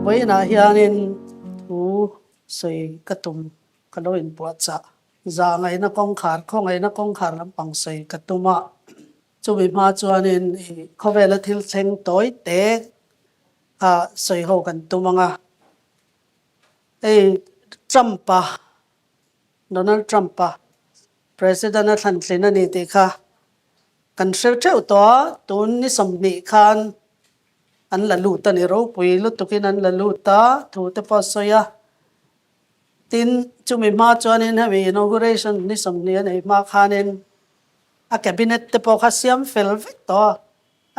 Vawiinah hianin thu sawi ka tum ka lo inpuahchah. Zahngaihna kawngkhar, khawngaihna kawngkhar lampang sawi ka tum a. Chumi hma chuanin khawvela thil thleng tawi te kha sawi ho kan tum ang a. Hei Trump-a, Donald Trump-a President a thlan tlin a ni tih kha kan hre theuh tawh a, tun ni 20 khan an la lut a ni, ropui lutukin an la lut a, thu te pawh a sawi a. Tin, chumi hma chuanin hemi inauguration ni 20 a neih hma khanin a cabinet te pawh kha siam fel vek tawh a,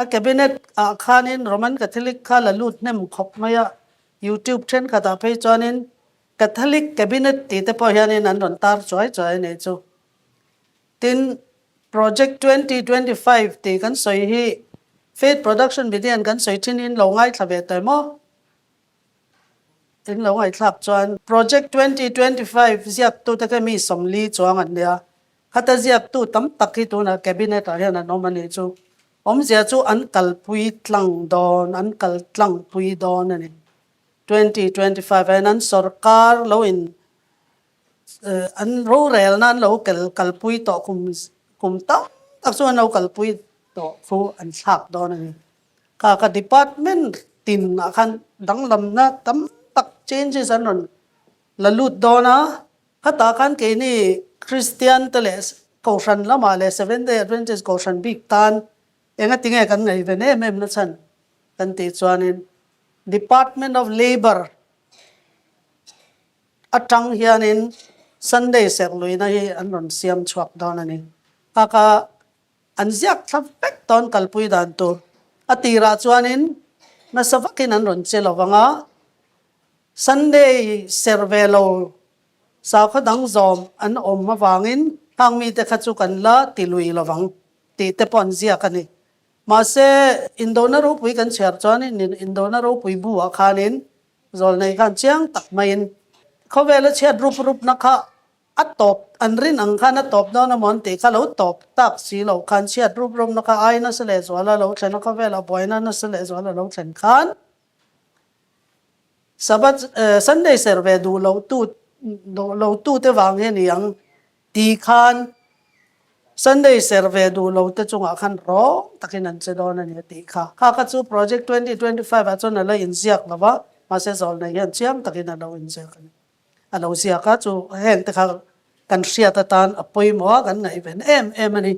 a cabinet ah khanin Roman Catholic kha la lut hnem khawp mai a, YouTube thenkhatah phei chuanin Catholic Cabinet tih te pawh hianin an rawn tar chuai chuai a nih chu. Tin, Project 2025 tih kan sawi hi Faith Production Media-in kan sawi thin in lo ngaithla ve tawh emaw? In lo ngaihthlak chuan Project 2025 ziaktute kha mi 40 chuang an nia. Khata ziaktu tam tak hi tunah Cabinet ah hian an awm a nih chu. Awmzia chu an kalpui tlang dawn, an kal tlangpui dawn a ni. 2025 ah hian an sorkar lo in an rorelna an lo kalpui tawh kum kum tam tak chu an lo kalpui tawh khu an thlak dawn a ni. Kha ka department tin ah khan danglamna tam tak changes an rawn la lut dawn a, khatah khan keini Kristian te leh Kohhran lamah leh Seventh Day Adventist Kohhran bik tan engatinge kan ngaihven em em na chhan kan tih chuanin Department of Labour atang hianin Sunday serhluihna hi an rawn siam chhuak dawn a ni. Kaka an ziak thla vek dawn kalpui dan tur. A tirah chuanin nasa vakin an rawn che lo vang a, Sunday serh ve lo sakhaw dang zawm an awm avangin hang mite kha chu kan la ti lui lo vang tih te pawh an ziak a ni. Mahse, indona ropui kan chhiar chuanin indona ropui buah khanin zawlnei khan chiang tak maiin khawvela chhiat rup rupna kha a tawp, an rin ang khan a tawp dawn amaw an tih kha lo tawp tak si lo khan chhiat rup rupna kha ai nasa lehzuala lo thlen a, khawvela buaina nasa lehzuala lo thlen khan Sabbath, Sunday serh ve duh loh tu, duh lo tute vang hi a ni ang. Ti khan Sunday serh ve duh lo te chungah khan rawng takin an che dawn a ni a tih kha. Kha kha chu Project 2025 ah chuan a la inziak lo va, mahse zawlnei hian chiang takin a lo inziak a ni. A lo ziak a, chu heng te kha kan hriat atan a pawimawh a, kan ngaihven em em a ni.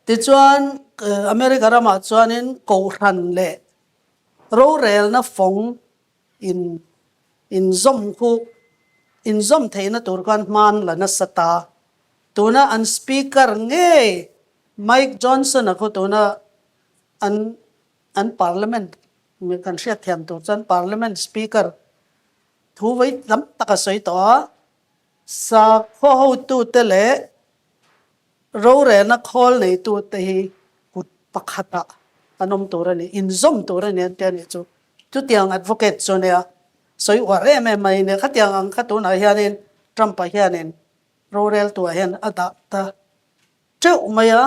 Tichuan America ramah chuanin Kohhran leh rorelna fawng In inzawm khu inzawm theihna tur khan hman la nasa ta. Tuna an speaker ngei Mike Johnson-a khu tuna an an parliament kan hriatthiam tur chuan parliament speaker thu vawi tam tak a sawi tawh a, sakhaw hotute leh Rorelna khawl neitute hi kut pakhatah an awm tur a ni, inzawm tur a ni an ti a nih chu. Chutiang advocate chu nia sawi uar em em mai nia. Khatiang ang kha tunah hianin Trump-a hianin roreltuah hian a dah ta teuh mai a.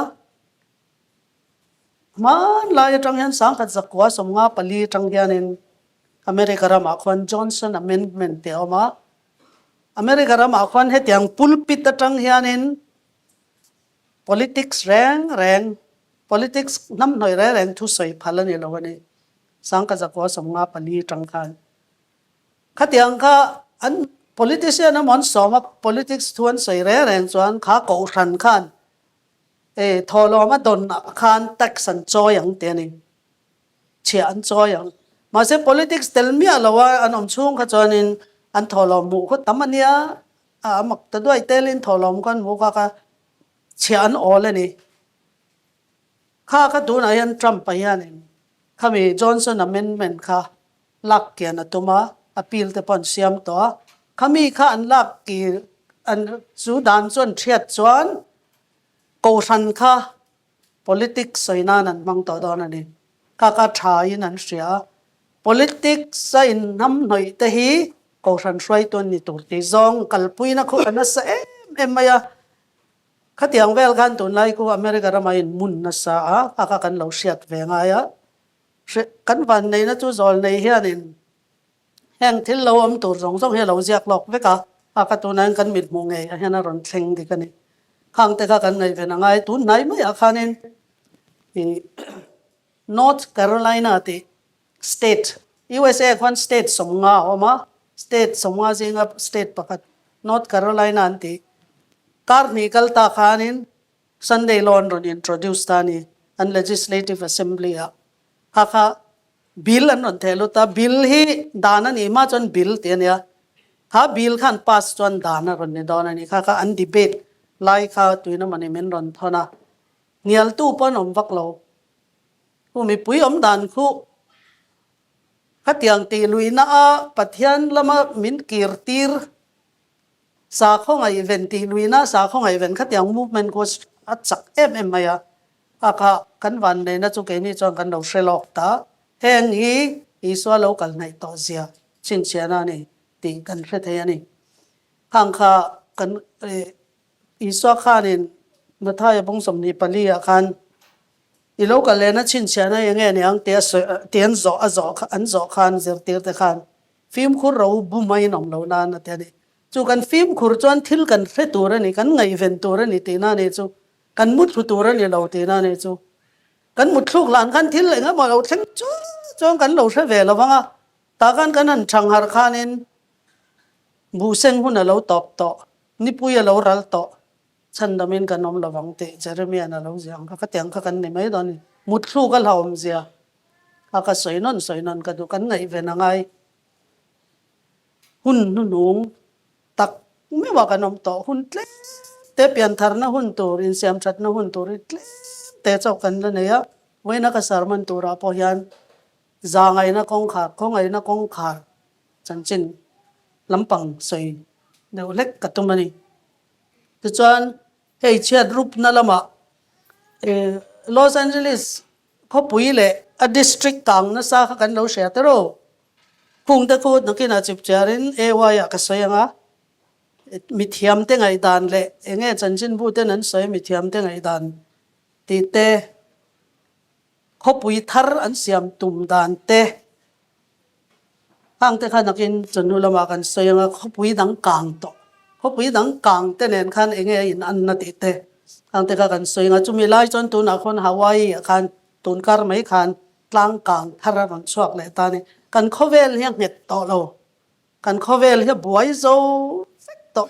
Hmanlai atang hian 1954 atang hianin America ramah khuan Johnson Amendment tih a awm a. America ramah khuan hetiang pulpit atang hianin politics reng reng, politics hnamhnawih reng reng thu sawi phal a ni lo a ni. 1954 atang khan. Khatiang kha an politician emaw an sawm a, politics thu an sawi reng reng chuan kha kohhran khan e thawhlawm a dawn ah khan tax an chawi ang tih a ni. Chhiah an chawi ang. Mahse politics tel miah lo a an awm chhung kha chuanin an thawhlawm hmuh khaw tam a nia, a mak ta duai telin thawhlawm kha an hmuh kha kha chhiah an awl a ni. Kha kha tunah hian Trump-a hianin khami Johnson Amendment kha lak kian a tum a, appeal te pawh an siam tawh a. Khami kha an lak kir an chu dan chu an hriat chuan Kohhran kha Politics sawi nan an hmang tawh dawn a ni. Kha kha thain an hria a, politics a inhnamhnawih te hi Kohhran hruaitu an ni tur tih zawng kalpuina khu a nasa em em mai a. Khatiang vel khan tunlai khu America ramah in mun nasa a, kha kha kan lo hriat ve ngai a. Kan vanneihna chu zawlnei hianin heng thil lo awm tur zawng zawng hi a lo ziak lawk vek a, a ka tunah hian kan mit hmuh ngei ah hian a rawn thleng dik a ni. Khang te kha kan ngaihven a ngai. Tun hnai maiah khanin ih North Carolina tih state, USA khuan state 50 a awm a, state 50 zinga state pakhat North Carolina an tih kar hnih kal ta khanin Sunday law an rawn introduce ta a ni, an Legislative Assembly ah. Kha kha bill an rawn theh lut a, bill hi dan a nih hma chuan bill tih a nia. Kha bill khan pass chuan dan a rawn ni dawn a ni. Kha kha an debate lai kha tuina mawni min rawn thawn a. Hnialtu pawh an awm vak lo. Khu mipui awm dan khu khatiang tih luihna a Pathian lama min kir tir Sakhaw ngaihven tih luihna sakhaw ngaihven khatiang movement khu a chak em em mai a, a kha kan vanneihna chu keini chuan kan lo hre lawk ta. Heng hi Isua lo kal hnaih tawh zia chhinchhiahna a ni tih kan hre thei a ni. Khang kha kan Isua khanin Mathaia bung 24 ah khan I lo kal lehna chhinchhiahna eng nge niang tia sawi tih an zawh a zawh an zawh khan zirtir te khan fimkhur ro bu mai in awm lo nan a ti a ni. Chu kan fimkhur chuan thil kan hre tur a ni, kan ngaihven tur a ni tihna a ni chu. Kan muthlu tur a ni lo tihna a ni chu. Kan mutthluk lan khan thil eng emaw lo thleng chuan chuan kan lo hre ve lo vang a, tah khan kan han thang harh khanin buhseng hun a lo tawp tawh, nipui a lo ral tawh. Chhandamin kan awm lo vang tih Jeremia'n a lo ziah ang kha, ka tiang kha kan ni mai dawn a ni. Mutthluk a hlauhawm zia kha ka sawi nawn sawi nawn ka duh, kan ngaihven a ngai. Hun hnuhnung tak meuh ah kan awm tawh, hun tlem te piantharna hun tur, insiamthatna hun tur hi tlem te chauh kan la nei a, vawiina ka sermon turah pawh hian zangaihna kawngkhar, khawngaihna kawngkhar chanchin lampang sawi deuh hlek ka tum a ni. Tichuan, hei chhiat rupna lamah Los Angeles khawpui leh a district kang nasa kha kan lo hria ta ro. Khungte khu nakinah chipchiarin AY-ah ka sawi ang a, mithiamte ngaihdan leh eng nge chanchinbuten an sawi mithiamte ngaihdan tih te, khawpui thar an siam tum dan te, Hangte kha nakin chawhnu lamah kan sawi ang a, khawpui dang kang tawh, khawpui dang kang te nen khan eng nge a in anna tih te hangte kha kan sawi ang a. Chumi lai chuan tunah khawn Hawaii ah khan tun kar mai khan tlang kang thar a rawn chhuak leh ta a ni. Kan khawvel hi a nghet tawh lo, kan khawvel hi a buai zo vek tawh.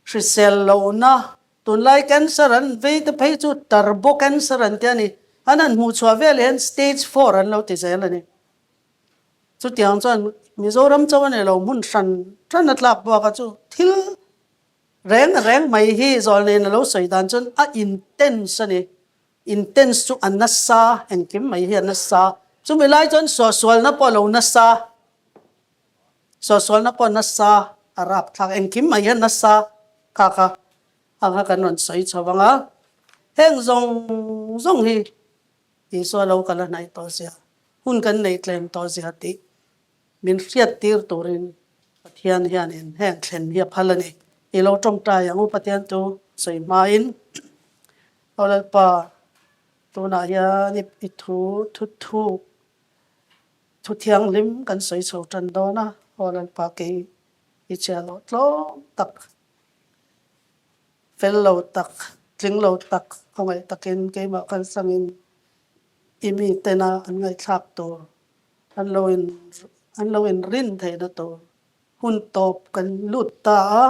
Hrisel lohna, tunlai cancer an vei te phei chu turbo cancer an ti a ni. An han hmuh chhuah vel hian stage four an lo ti zel a ni. Chutiang chuan Mizoram chauh a ni lo, hmun hran hran a tlak buak a chu thil reng reng mai hi zawlneiin a lo sawi dan chuan a intense a ni. Intense chu a nasa, engkim mai hi a nasa. Chumi lai chuan suahsualna pawh a lo nasa. Suahsualna pawh nasa a rap thlak, engkim mai hian nasa kha kha ang kha kan rawn sawi chho vang a, heng zawng zawng hi Isua lo kal a hnaih tawh zia, hun kan neih tlem tawh zia tih min hriat tir turin Pathian hianin heng thlen hi a phal a ni. I lo tawngtai ang u Pathian chu sawi hmain, Aw Lalpa, tunah hian i thu thu thuk Thu thianghlim kan sawi chho tan dawn a, aw Lalpa kei i chhia loh tlawm tak, fel lo tak, tling lo tak, khawngaih takin keimah kalsangin i mi tena an ngaihthlak tur, an lo in an lo inrin theihna tur hun tawp kan lut ta a,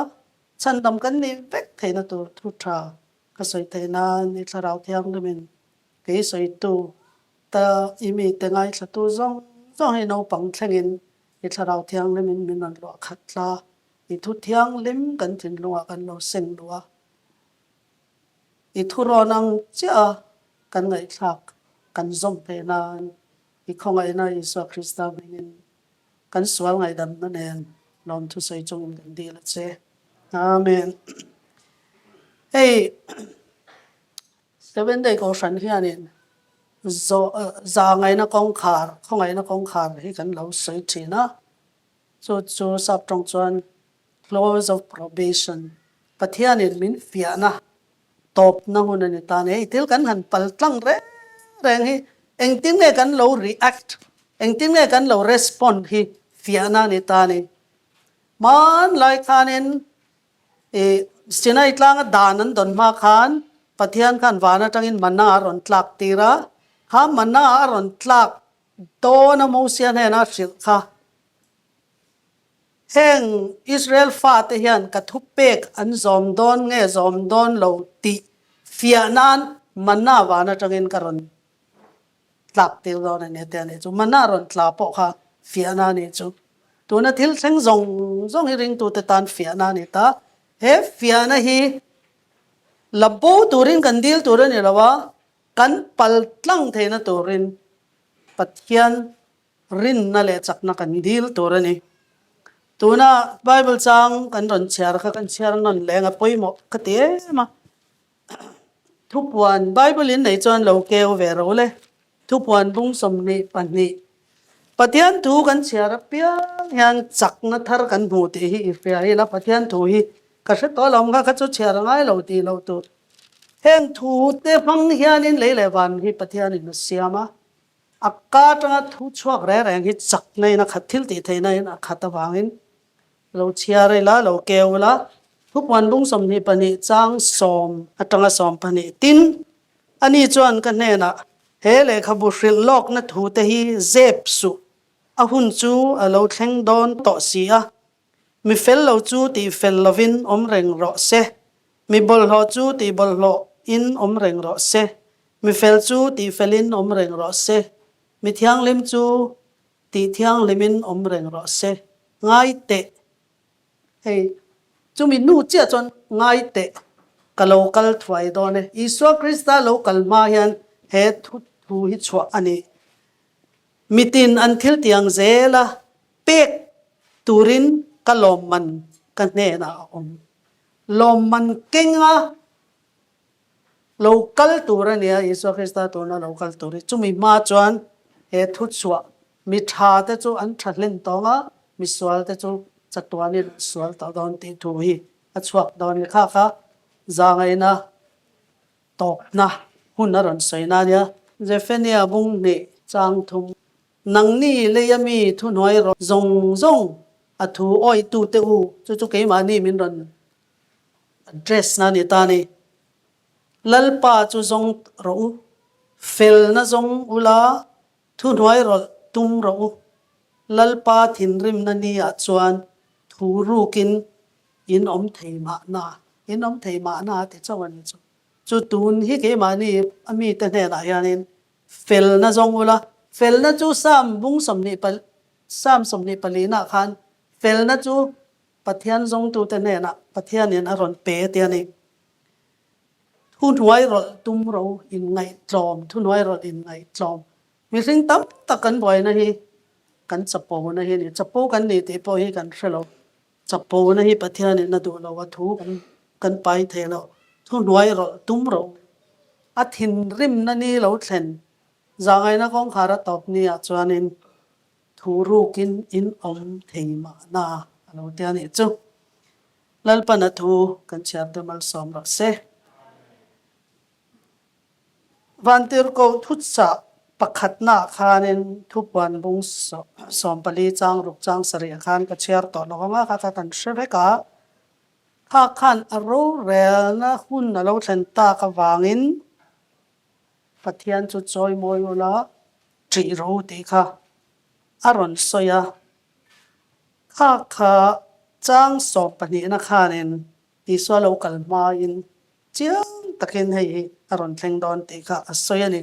chhandam kan nih vek theihna tur thu tha ka sawi theih nan i thlarau thianghlimin kei sawitu Ta i mite ngaithlatu zawng zawng hi naupang thlengin i Thlarau Thianghlimin min rawn luah khat tla. I thu thianghlim kan thinlungah kan lo seng duh a. I thurawn ang chiah a kan ngaihthlak kan zawm theih nan i khawngaihna Isua Krista hmingin kan sual ngaihdamna nen lawmthu sawi chungin kan dil a che. Amen. Hei. Seven Day Kohhran hianin zahngaihna kawngkhar, khawngaihna kawngkhar hi kan lo sawi thin a, chu chu sap tawng chuan close of probation, Pathianin min fiahna tawpna hun a ni ta a ni. Hei thil kan han pal tlang reng reng hi. Engtin nge kan lo react, engtin nge kan lo respond hi fiahna a ni ta a ni. Hmanlai khanin i Sinai tlanga dan an dawn hma khan Pathian khan van atangin mana a rawn tlak tir a, kha mana a rawn tlak dawn a Mosia hnena a hrilh kha. Heng Israel fate hian ka thupek an zawm dawn nge zawm dawn lo tih fiah nan mana van atangin ka rawn tlak tir dawn a ni a ti a nih chu. Mana rawn tla pawh kha fiahna a nih chu. Tuna thil thleng zawng zawng hi ringtute tan fiahna a ni ta. He fiahna hi la bo turin kan dil tur a ni lo a, kan pal tlang theihna turin Pathian rinna leh chakna kan dil tur a ni. Tuna Bible chang kan rawn chhiar kha kan chhiar nawn leng a pawimawh ka ti em a. Thupuan Bible in nei chuan lo keu ve ro le. Thupuan bung 22. Pathian thu kan chhiar apiang hian chakna thar kan hmu tih hi i hria ila Pathian thu hi ka hre tawh lo kha kha chu chhiar a ngai lo tih loh tur. Heng thu te hmang hianin lei leh van hi Pathianin a siam a, a ka atanga thu chhuak reng reng hi chakna in a khat thil tih theihna in a khat avangin Lo chhiar ila, lo keu ila, Thupuan bung 22 chang sawm atanga 12 tin, ani chuan ka hnenah, He lehkhabu hrilh lawkna thute hi zep suh, a hun chu a lo thleng dawn tawh si a, mi fel lo chu tih fel lovin awm reng rawh se, mi bawlhhlawh chu tih bawlhhlawhin awm reng rawh se, mi fel chu tih felin awm reng rawh se, mi thianghlim chu Tih thianghlimin awm reng rawh se. Ngai teh. Hei, chumi nu chiah chuan ngai teh ka lo kal thuai dawn e. Isua Krista lo kal hma hian he thu thu hi chhuah a ni. Mitin an thil tiang zel a, pek turin ka lawmman ka hnenah a awm. Lawmman kenga Lo kal tur a nia, Isua Krista tuna lo kal tur hi. Chumi hma chuan he thuchhuah mi tha te chu an tha hlen tawng a, mi sual te chu chatuanin an sual tawh dawn tih thu hi a chhuak dawn a ni. Kha kha zangaina tawpna hun a rawn sawi na a nia. Zephania bung hnih chang thum, Nangni leia mi thuhnuai rawh zawng zawng a thu awihtute u, chu chu keimahni min rawn Address na ni ta ni. Lalpa chu zawng rawh u, felna zawng ula, thuhnuai rawlh tum rawh u. Lalpa thinrimna ni ah chuan thu rukin in awm thei mahna, in awm thei mahna a ti chauh a ni chu. Chu tun hi keimahni a mite hnenah hianin felna zawng ula, felna chu Psalm bung 20 Psalm 24 nah khan felna chu Pathian zawngtute hnenah Pathianin a rawn pe a ti a ni. Thuhnuai rawlh tum ro inngaihtlawm, thuhnuai rawlh inngaihtlawm. Mihring tam tak kan buaina hi kan chapona hi a ni. Chapo kan ni tih pawh hi kan hre lo. Chapona hi Pathianin a duh lo, a thu kan kan pai thei lo. Thuhnuai rawlh tum ro. A thinrimna ni lo thlen zahngaihna kawngkhar a tawp ni ah chuanin Thu rukin in awm thei mahna a lo ti a nih chu. Lalpana thu kan chhiar te malsawm rawh se. Vantirhkoh thuchah pakhatnaah khanin thupuan bung 14 chang ruk chang sarih khan ka chhiar tawh lo ang a, kha kha kan hre vek a. Kha khan a rorelna hun a lo thlen tak avangin Pathian chu chawimawi ula ṭih ro tih kha a rawn sawi a. Kha kha chang 12na khanin Isua lo kal hmain chiang takin hei hi a rawn thleng dawn tih kha a sawi a ni.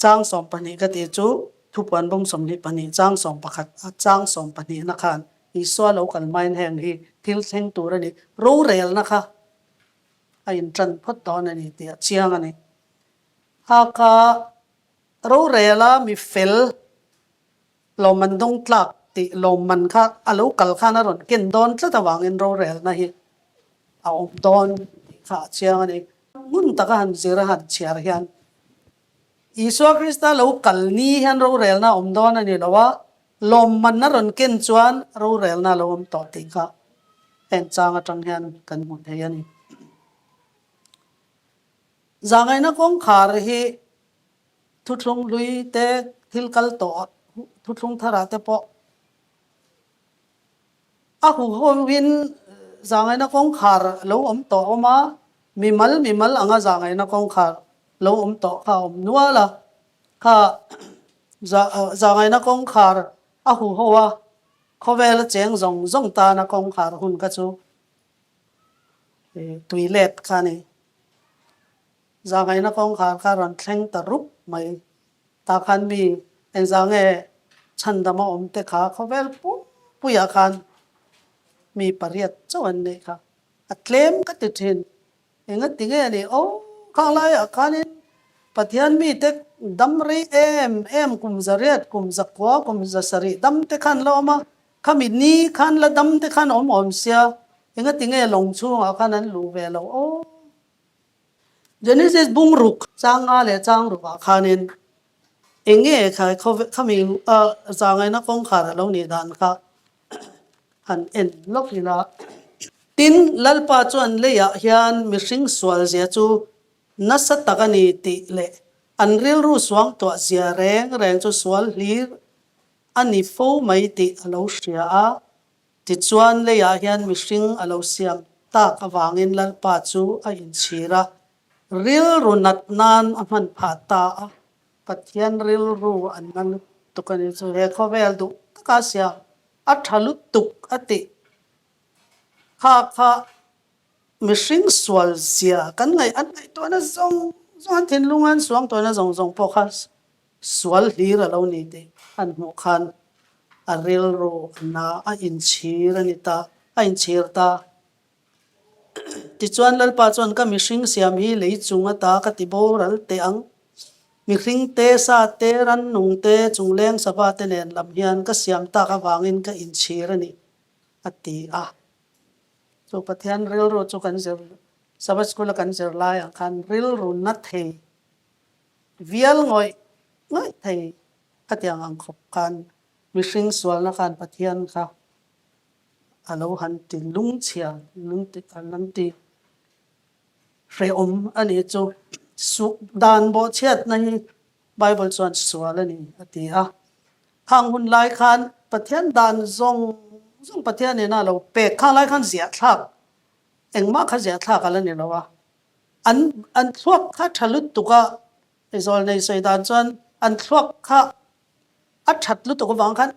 Chang 12 ka tih chu thupuan bung 22 chang 11 a chang 12na khan Isua lo kal hmain heng hi thil thleng tur a ni. Rorelna kha a inṭan phawt dawn a ni tih a chiang a ni. Haka rorela mi fel lawmman dawng tlak tih lawmman kha a lo kal khan a rawn ken dawn tlat avangin rorelna hi a awm dawn tih kha a chiang a ni. Hmun taka han zir a han chhiar hian Isua Krista lo kal ni hian rorelna a awm dawn a ni lo a, lawmman a rawn ken chuan rorelna a lo awm tawh tih kha heng chang atang hian kan hmu thei a ni. Zahngaihna kawngkhar hi. Thuthlung hlui te thil kal tawh thuthlung tharah te pawh a huhoin zahngaihna kawngkhar lo awm tawh a awm a, mimal mimal anga zahngaihna kawngkhar lo awm tawh kha a awm nual a, kha zahngaihna kawngkhar a huho a khawvela cheng zawng zawng tana kawngkhar hun kha chu tui let kha a ni. Zahngaihna kawngkhar kha rawn thleng ta rup mai. Tah khan mi engzah nge chhandam a awm te kha khawvel pumpuiah khan mi pariat chauh an neih kha. A tlem ka ti thin. Engati nge a nih? Aw, khang laiah khanin Pathian mite dam rei em em kum zariat, kum zakua, kum zasarih dam te khan la awm a. Khami ni khan la dam te khan awm awm sia, engati nge lawng chhungah khan an luh ve lo? Aw. Genesis bung ruk chang nga leh chang rukah khanin eng nge khai khami zangaina kawngkhar a lo nih dan kha han en lawk ila. Tin, Lalpa chuan leiah hian mihring sual zia chu nasa tak a ni tih leh an rilru suang tuah zia reng reng chu sual hlir a ni fo mai tih a lo hria a. Tichuan, leiah hian mihring a lo siam tak avangin Lalpa chu a inchhir a, rilru nat nan a hman phah ta a. Pathian rilru an na lutuk a ni chu he khawvel duh taka siam a tha lutuk a tih kha kha mihring sual zia kan ngaih an ngaihtuahna zawng zawng an thinlung an suangtuahna zawng zawng pawh kha Sual hlir a lo ni tih an hmuh khan a rilru a na a inchhir a ni ta, a inchhir ta. Tichuan Lalpa chuan ka mihring siam hi lei chung ata ka ti boral teh ang. Mihring te, sa te, rannung te, chungleng sava te nen lam hian ka siam tak avangin ka inchhir a ni, a ti a. Chu Pathian rilru chu kan zir, Sabbath School a kan zir laiah khan rilru na thei Vial ngawih ngawih thei ka tiang ang khawp khan mihring sualna khan Pathian kha a lo han ti lungchhia, an ti hrehawm a nih chu. Dan bawhchhiatna hi Bible chuan sual a ni a ti a. Khang hun lai khan Pathian dan zawng zawng Pathian ina a lo pek khang lai khan ziahthlak engmah kha ziahthlak a la ni lo a. An an thluak kha tha lutuk a, Aizawl nei sawi dan chuan an thluak kha a that lutuk avang khan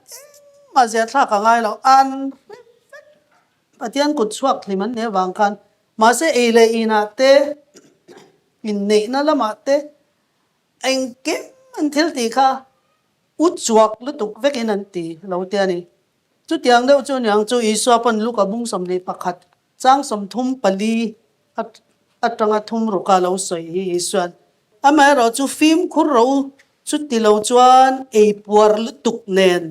engmah zia thlak a ngai lo, an hrem vek. Pathian kut chhuak hlim an nih avang khan mahse ei leh inah te, inneihna lamah te engkim an thil tih kha u chuak lutuk vekin an ti lo te a ni. Chutiang deuh chu niang chu Isua pawn Luka bung 21 Chang 34 atanga thum ruka lo sawi hi Isuan, Amaherawh chu fimkhur rawh u, chuti lo chuan ei puar lutuk nen,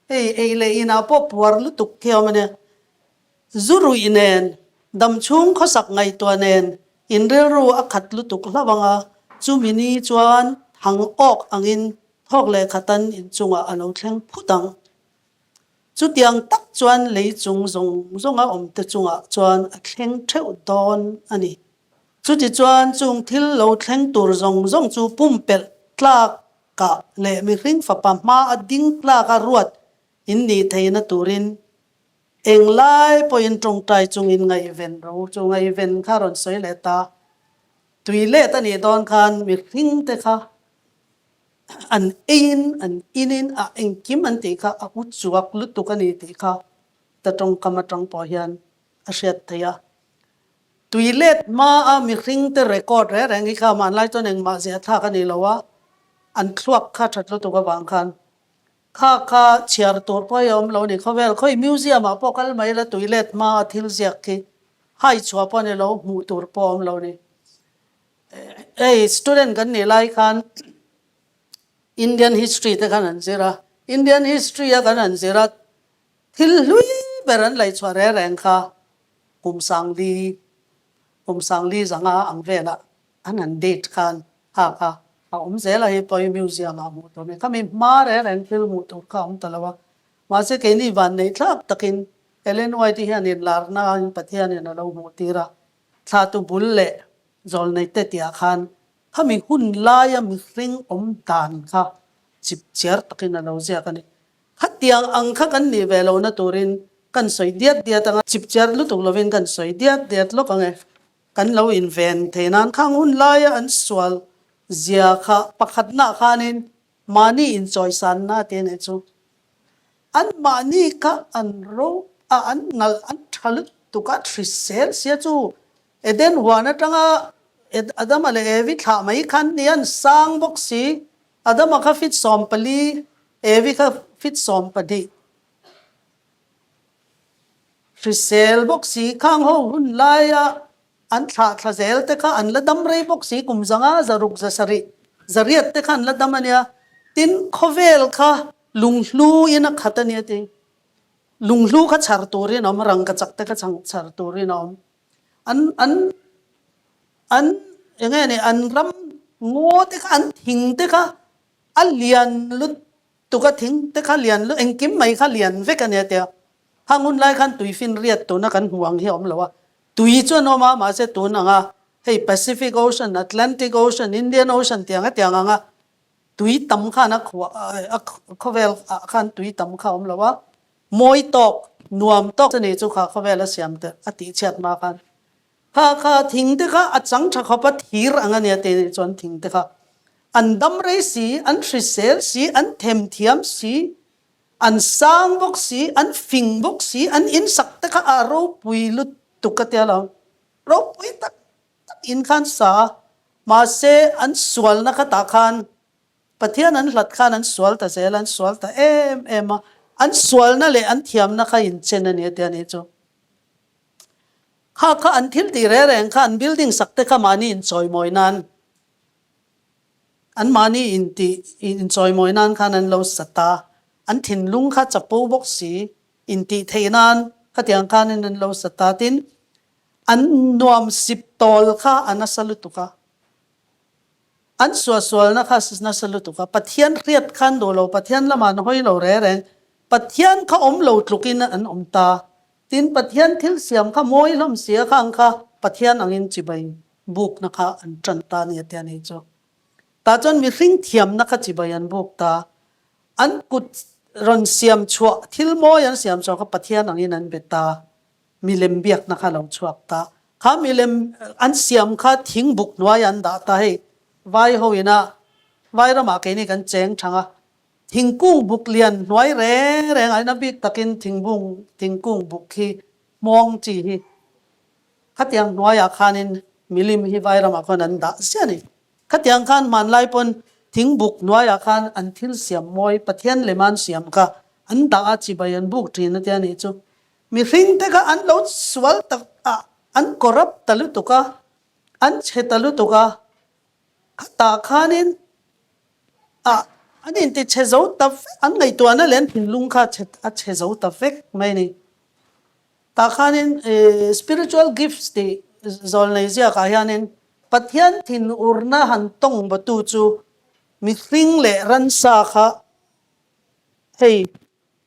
hei ei leh inah pawh puar lutuk khi a awm a nia, zu ruih nen, dam chhung khawsak ngaihtuah nen, in rilru a khat lutuk hlauh ang a, chumi ni chuan thang awk angin thawk leh khatan inchungah a lo thleng phut ang. Chutiang tak chuan lei chung zawng zawnga awmte chungah chuan a thleng theuh dawn a ni. Chutichuan chung thil lo thleng tur zawng zawng chu pumpelh tlakah leh mihring fapa hma a ding tlaka ruat in nih theihna turin englai pawhin tawngtai chungin ngaihven ro chu ngaihven kha rawn sawi leh ta. Tui let a nih dawn khan mihringte kha An eiin an inin a engkim an tih kha a u chuak lutuk a ni tih kha ta tawngkam atang pawh hian a hriat theih a. Tui let hma a mihring te record reng reng hi kha hmanlai chuan engmah ziah thlak a ni lo a, an thluak kha that lutuk avang khan kha kha chhiar tur pawh hi a awm lo a ni. Khawvel khawi museum ah pawh kal mai la tui let hma a thil ziak khi hai chhuah pawh a ni lo, hmuh tur pawh a awm lo a ni. Hei student kan nih lai khan Indian history te khan an zir a, Indian history a kan han zir a, thil hlui ber an laihchhuah reng reng kha kum sangli, kum sangli zanga ang velah an han date khan kha kha a awm zel a, hei pawh hi museum ah hmuh tur a ni. Khami hma reng reng thil hmuh tur kha a awm ta lo a, mahse keini vanneih thlak takin Ellen White hian inlarna in Pathianin a lo hmuh tir a, Thlahtu bul leh zawlneite tihah khan Khami hun laia mihring awm dan kha chipchiar takin a lo ziak a ni. Khatiang ang kha kan nih ve lohna turin kan sawi diat diat ang a, chipchiar lutuk lovin kan sawi diat diat lawk ang e. Kan lo inven thei nan khang hun laia an sual zia kha pakhatnaah khanin mahni inchawisanna te nih chu an mahni kha an ro a, an nalh an tha lutuk a, hrisel sia chu Eden huan atanga Adama leh Evi thlah mai khan ni an sang bawk si, Adama kha fit 14, Evi kha fit 12. Hrisel bawk si, khang ho hun laia an thlah thla zel te kha an la dam rei bawk si, kum 500, 600, 700, 800 te kha an la dam a nia. Tin, khawvel kha lunghlu in a khat a nia ti. Lunghlu kha chhar turin a awm, rangkachak te kha chhar turin a awm. An, an, an, eng nge ni, an ram ngaw te kha, an thing te kha a lian lut tuk a, thing te kha lian lut, engkim mai kha lian vek a nia tia. Hang hun lai khan tui fin riat tuna kan hmuh ang hi a awm lo a, tui chu an awm a, mahse tun anga hei Pacific Ocean, Atlantic Ocean, Indian Ocean tiang hetiang anga tui tam khan a khuah a khawvel ah khan tui tam kha a awm lo a, mawi tawk, nuam tawk chu ni chu kha khawvel a siam te a tih chhiat hma khan kha kha thing te kha a chang tha khawp a thir ang a nia te nih chuan thing te kha an dam rei si, an hrisel si, an them thiam si, an sang bawk si, an fing bawk si, an insak te kha a ropui lutuk a tia lo, ropui tak tak in khan sa a, mahse an sualna kha tah khan Pathian an hlat khan an sual ta zel, an sual ta em em a, an sualna leh an thiamna kha inchen a ni a tia nih chu. Kha kha an thil tih reng reng kha an building sak te kha mahni inchawimawi nan, an mahni intih inchawimawi nan khan an lo sa ta, an thinlung kha chapo bawk si, intih theih nan khatiang khanin an lo sa ta, tin an nuam sip tawl kha a nasa lutuk a. An suahsualna kha nasa lutuk a, Pathian hriat khan duh lo, Pathian lamah an hawi lo reng reng, Pathian kha awm lo tlukin an awm ta. Tin, Pathian thil siam kha mawi hlawm si a khang kha Pathian angin chibai bukna kha an tan ta a ni a tia ni chu. Tah chuan mihring thiamna kha chibai an buk ta. An kut rawn siam chhuah, thil mawi an siam chhuah kha Pathian angin an be ta. Milem biakna kha lo chhuak ta. Kha milem an siam kha thing buk hnuai an dah ta hei. Vai ho ina vai ramah keini kan cheng thang a. Thingkung buk lian hnuai reng reng a ina bik takin thingbung thingkung buk hi hmawng chi hi khatiang hnuaiah khanin milim hi vai ramah khawn an dah ziah a ni. Khatiang khan hmanlai pawn thingbuk hnuaiah khan an thil siam mawi Pathian lem an siam kha an dah a chibai an buk thin a tia nih chu. Mihring te kha an lo sual tak a, an corrupt ta lutuk a, an chhe ta lutuk a, khatah khanin ah an inti chhe zo ta vek, an ngaihtuahna leh an thinlung kha a chhe zo ta vek mai a ni. Tah khanin spiritual gifts tih zawlnei ziakah hianin Pathian thinurna han tawng batu chu mihring leh ransa kha hei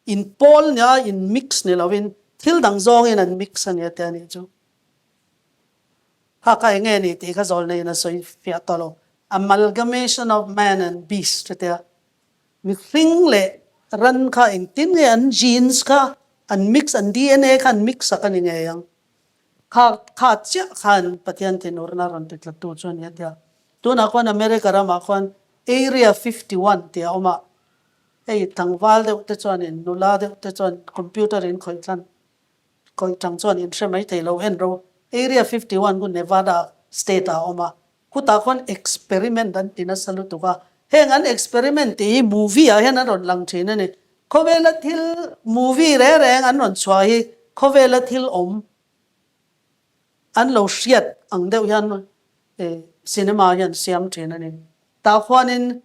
In pawl nia in mix ni lovin thil dang zawngin an mix a nia te a nih chu. Kha kha enge ni tih kha zawl neiin a sawi fiah tawh lo. Amalgamation of man and beast a tia. Mihring leh ran kha engtin nge an genes kha an mix, an DNA kha an mix sak a ni ngei ang. Kha kha chiah khan Pathian thinurna rawn ti tlattu chu a ni a tia. Tunah khuan America ramah khuan Area 51 tih a awm a. Hei tlangval deuh te chuanin nula deuh te chuan computer in khawih tlan khawih tang chuan in hre mai thei lo en ro. Area 51 khu Nevada state ah a awm a, khutah khuan experiment an ti nasa lutuk a, heng an experiment tih hi movie ah hian an rawn lang thin a ni. Khawvela thil movie reng reng an rawn chhuah hi khawvela thil awm an lo hriat ang deuh hian cinema hian siam thin a ni. Tah khuanin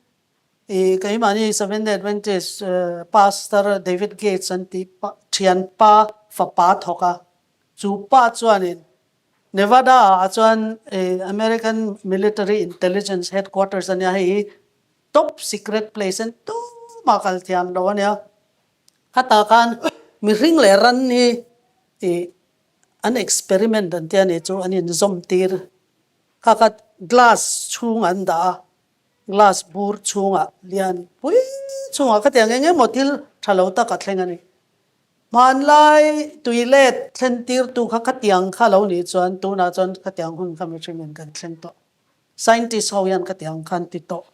I keimahni Seventh Day Adventist Pastor David Gates an tih thianpa fapa thawk a, chu pa chuanin Nevada ah chuan American Military Intelligence Headquarters a nia, hei hi top secret place an tumah kal thiam lo a nia. Khatah khan mihring leh ran hi an experiment an tia nih chu an inzawm tir. Kha kha glass chhung an dah a, glass bur chhungah lian pui chhungah khatiang eng emaw thil tha lo tak a thleng a ni. Hmanlai tui let thlen tirtu kha khatiang kha lo nih chuan tunah chuan khatiang hun kha mihringin kan thleng tawh. Scientist ho hian khatiang khan ti tawh.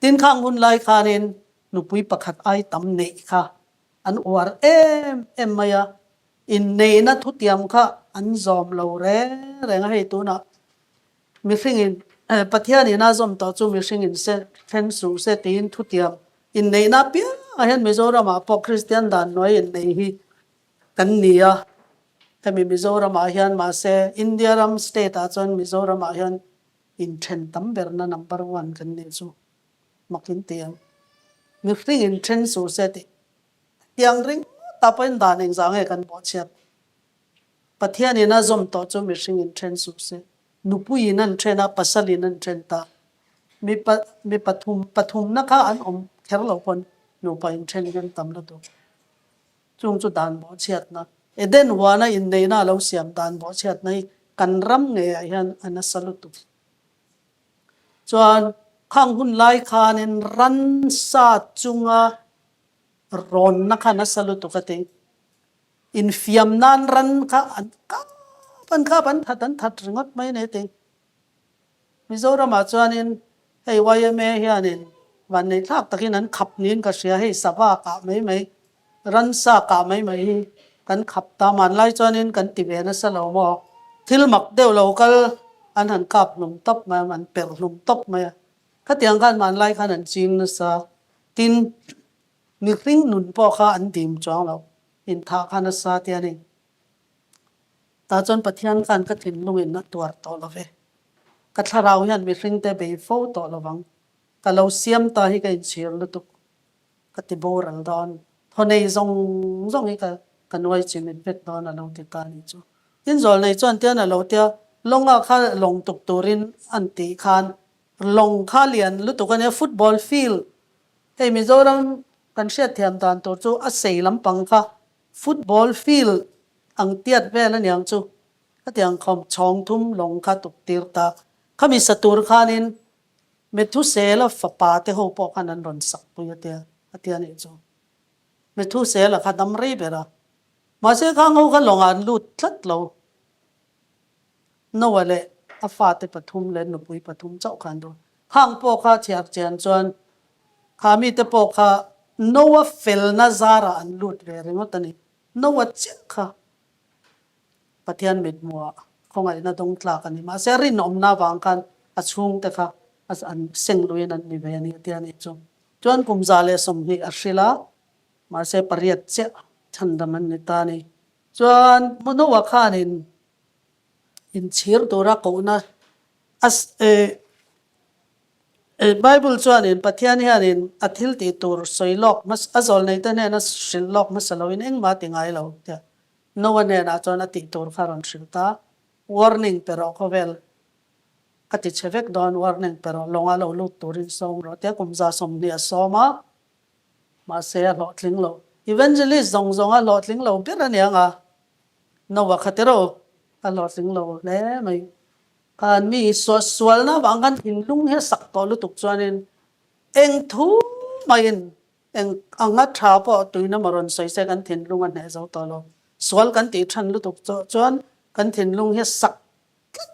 Tin khang hun lai khanin nupui pakhat ai tam neih kha an uar em em mai a, inneihna thutiam kha an zawm lo reng reng a, hei tunah mihringin Pathianin a zawm tawh chu mihringin se thleng suh se tiin thutiam inneihna apiangah hian Mizoramah pawh Kristian dan hnuai inneih hi kan ni a, hemi Mizoramah hian mahse India ram state ah chuan Mizoramah hian Inthen tam berna number one kan nih chu mak in ti ang. Mihring inthen suh se tih tiang ringawt ah pawhin dan engzah nge kan bawhchhiat. Pathian in a zawm tawh chu mihring inthen suh se. Nupui in an then a, pasal in an then ta. Mi pa mi pathum pathumna kha an awm kher lo pawn nupa inthen hi an tam lutuk. Chung chu dan bawhchhiatna, Eden huana inneihna a lo siam dan bawhchhiatna hi kan ram ngeiah hian a nasa lutuk. Chuan khang hun lai khanin ransa chunga rawnna kha nasa lutuk a ti. Infiam nan ran kha an kap an kap an that an that ringawt mai a ni a ti. Mizoramah chuanin hei yma hianin vanneih thlak takin an khap niin ka hria, hei sava kah mai mai, ransa kah mai mai hi kan khap ta hmanlai chuanin kan ti ve nasa lo maw, thil mak deuh lo kal an han kap hlum tawp mai a, an perh hlum tawp mai a, khatiang khan hmanlai khan an ching nasa, tin mihring nun pawh kha an dim chuang lo, inthah kha nasa te a ni. Tah chuan Pathian khan ka thinlungin a tuar tawh lo ve. Ka thlarau hian mihringte bei fo tawh lo vang. Ka lo siam ta hi ka inchhir lutuk. Ka ti boral dawn. Thawnei zawng zawng hi ka ka nuai chimit vek dawn a lo ti ta nih chu. Tin zawlnei chuan tian a lo tia, Lawnga kha lawng tuk turin an tih khan lawng kha lian lutuk a nia, football field hei Mizoram kan hriatthiam dan tur chu a sei lampang kha Football field ang tiat vel aniang chu khatiang khawm chhawng thum lawng kha tuk tir ta. Khami sa tur khanin Methusela fapa te ho pawh khan an rawn sak pui a tia a tia nih chu. Methusela kha dam rei ber a. Mahse khang ho kha lawngah an lut tlat lo. Noah leh a fate pathum leh nupui pathum chauh kha an lut. Khang pawh kha chhiar chian chuan kha mite pawh kha Noah felna zarah an lut ve ringawt a ni. Noah chiah kha Pathian mithmuhah khawngaihna dawng tlak a ni. Mahse rinawmna avang khan a chhungte kha an seng luiin an ni ve a ni a tia nih chu. Chuan kum 120 a hrilh a, mahse pariat chiah chhandam an ni ta a ni. Chuan Noah khanin inchhir tura kohna a Bible chuanin Pathian hianin a thil tih tur sawi lawk hmasa a zawlneite hnena hrilh lawk hmasa loin engmah a ti ngai lo tia Noah hnenah chuan a tih tur kha a rawn hrilh ta. Warning pe rawh khawvel ka ti chhe vek dawn warning pe rawh lawngah lo lut turin sawm rawh tia kum 120 a sawm a. Mahse a hlawhtling lo. Evangelist zawng zawng a hlawhtling lo ber a niang a, Noah kha tiraw a hlawhtling lo hle mai. Khan mi suahsualna avang khan thinlung hi a sak tawh lutuk chuanin eng thu maiin eng anga tha pawh tuina maw rawn sawi se kan thinlung a hneh zo tawh lo. Sual kan tih than lutuk chuan kan thinlung hi a sak tlat.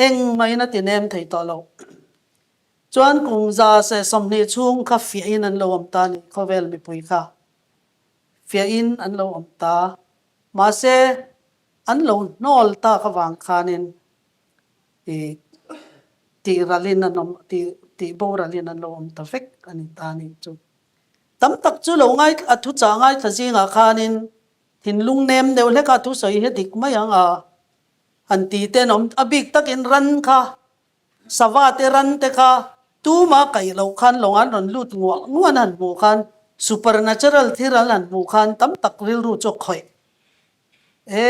Eng maiin a ti nem thei tawh lo. Chuan kum 120 chhung kha fiahin an lo awm ta a ni, khawvel mipui kha fiahin an lo awm ta. Mahse, an lo hnawl tak avang khanin ih tih ralin an awm, tih tih boralin an lo awm ta vek a ni ta a ni chu. Tam tak chu lo ngai a thuchah ngaithla zingah khanin thinlung nem deuh hlek a thusawi hi dik mai ang a, han ti te an awm, a bik takin ran kha Sava te ran te kha tuma kaih loh khan lawng an rawn lut nguah nguah an han hmuh khan supernatural thil an han hmuh khan tam tak rilru chu a khawih. E,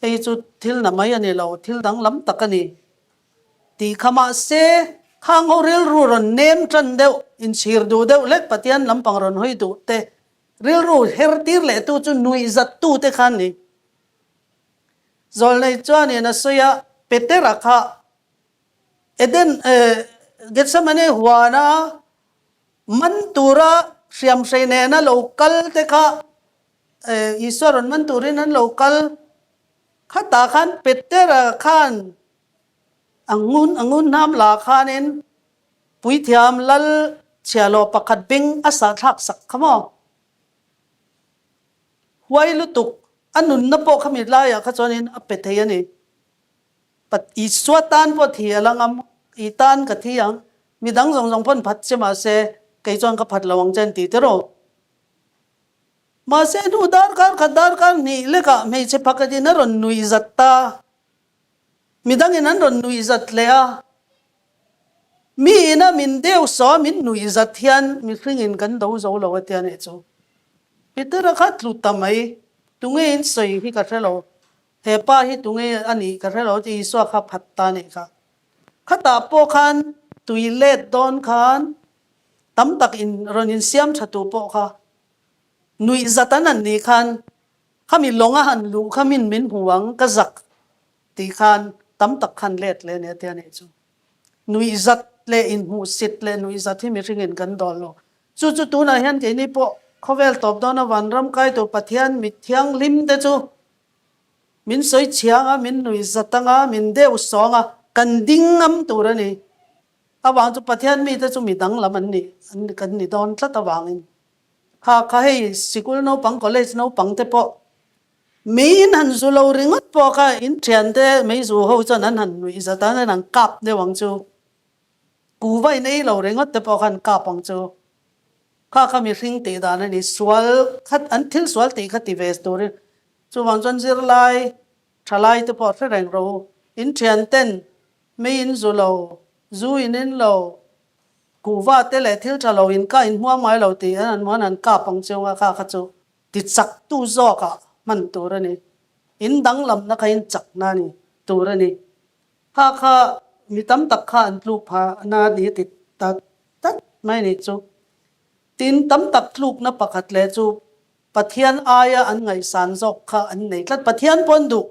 hei chu thil na mai a ni lo, thil danglam tak a ni tih kha mahse khang ho rilru rawn nem tan deuh, inchhir duh deuh lek Pathian lampang rawn hawi duh te rilru her tir leh tu chu nuihzat tu te khan ni. Zawlnei chuanin a sawi a. Petera kha Eden Gethsemane huana man tura hriamhrei nena lo kal te kha Isua rawn man turin an lo kal. Khatah khan Petera khan a ngun a ngun hnam la khanin puithiam lal chhiahhlawh pakhat beng a sahthlak sak kha maw? Huai lutuk a nunna pawh khami laiah kha chuanin a pe thei a ni. Isua tan pawh thi a la ngam, i tan ka thi ang, midang zawng zawng pawn phat che mahse kei chuan ka phat lo ang che an ti tiraw? Mahse hnu darkar khat darkar hnih lekah hmeichhe pakhatin a rawn nuih zat ta. Midangin an rawn nuih zat leh a. Mi ina min deuh saw min nuih zat hian mihringin kan do zo lo a tia nih chu. Peter-a kha tlu ta mai, tunge in sawi hi ka hre lo, he pa hi tunge a nih ka hre lo tih Isua kha phat ta nih kha. Khatah pawh khan tui let dawn khan tam tak in rawn insiam tha tu pawh kha nuih zat an an nih khan Khami lawng a han luh kha min min hmu ang ka zak tih khan tam tak khan let leh nia tia nih chu. Nuihzat leh inhmuhsit leh nuihzat hi mihringin kan dawl lo. Chu chu tunah hian keini pawh khawvel tawp dawna vanram kai tur Pathian mit thianghlim te chu min sawi chhiang a, min nuihzat ang a, min deuh sawng a, kan ding ngam tur a ni. Avang chu Pathian mite chu mi danglam an ni, kan ni dawn tlat avangin. Kha kha hei sikul naupang college naupang te pawh mei in han zu lo ringawt pawh kha in thian te mei zu ho chuan an han nuih zat a an han kap deuh ang chu kuva in ei lo ringawt te pawh kha an kap ang chu kha kha mihring tih dan a ni sual kha an thil sual tih kha ti ve turin chuvang chuan zirlai thalai te pawh hre reng rawh u in thian ten mei in zu lo zu in in lo Kuhva te leh thil tha lo in ka inhmuam ngai lo tih an an an kap ang chiang a kha kha chu ti chak tu zawk ah hman tur a ni. In danglamna kha in chak na ni tur a ni. Kha kha mi tam tak kha an tluk pha na ni ti ta tlat mai ni chu. Tin tam tak tlukna pakhat leh chu Pathian aia an ngaihsan zawk kha an nei tlat. Pathian pawn duh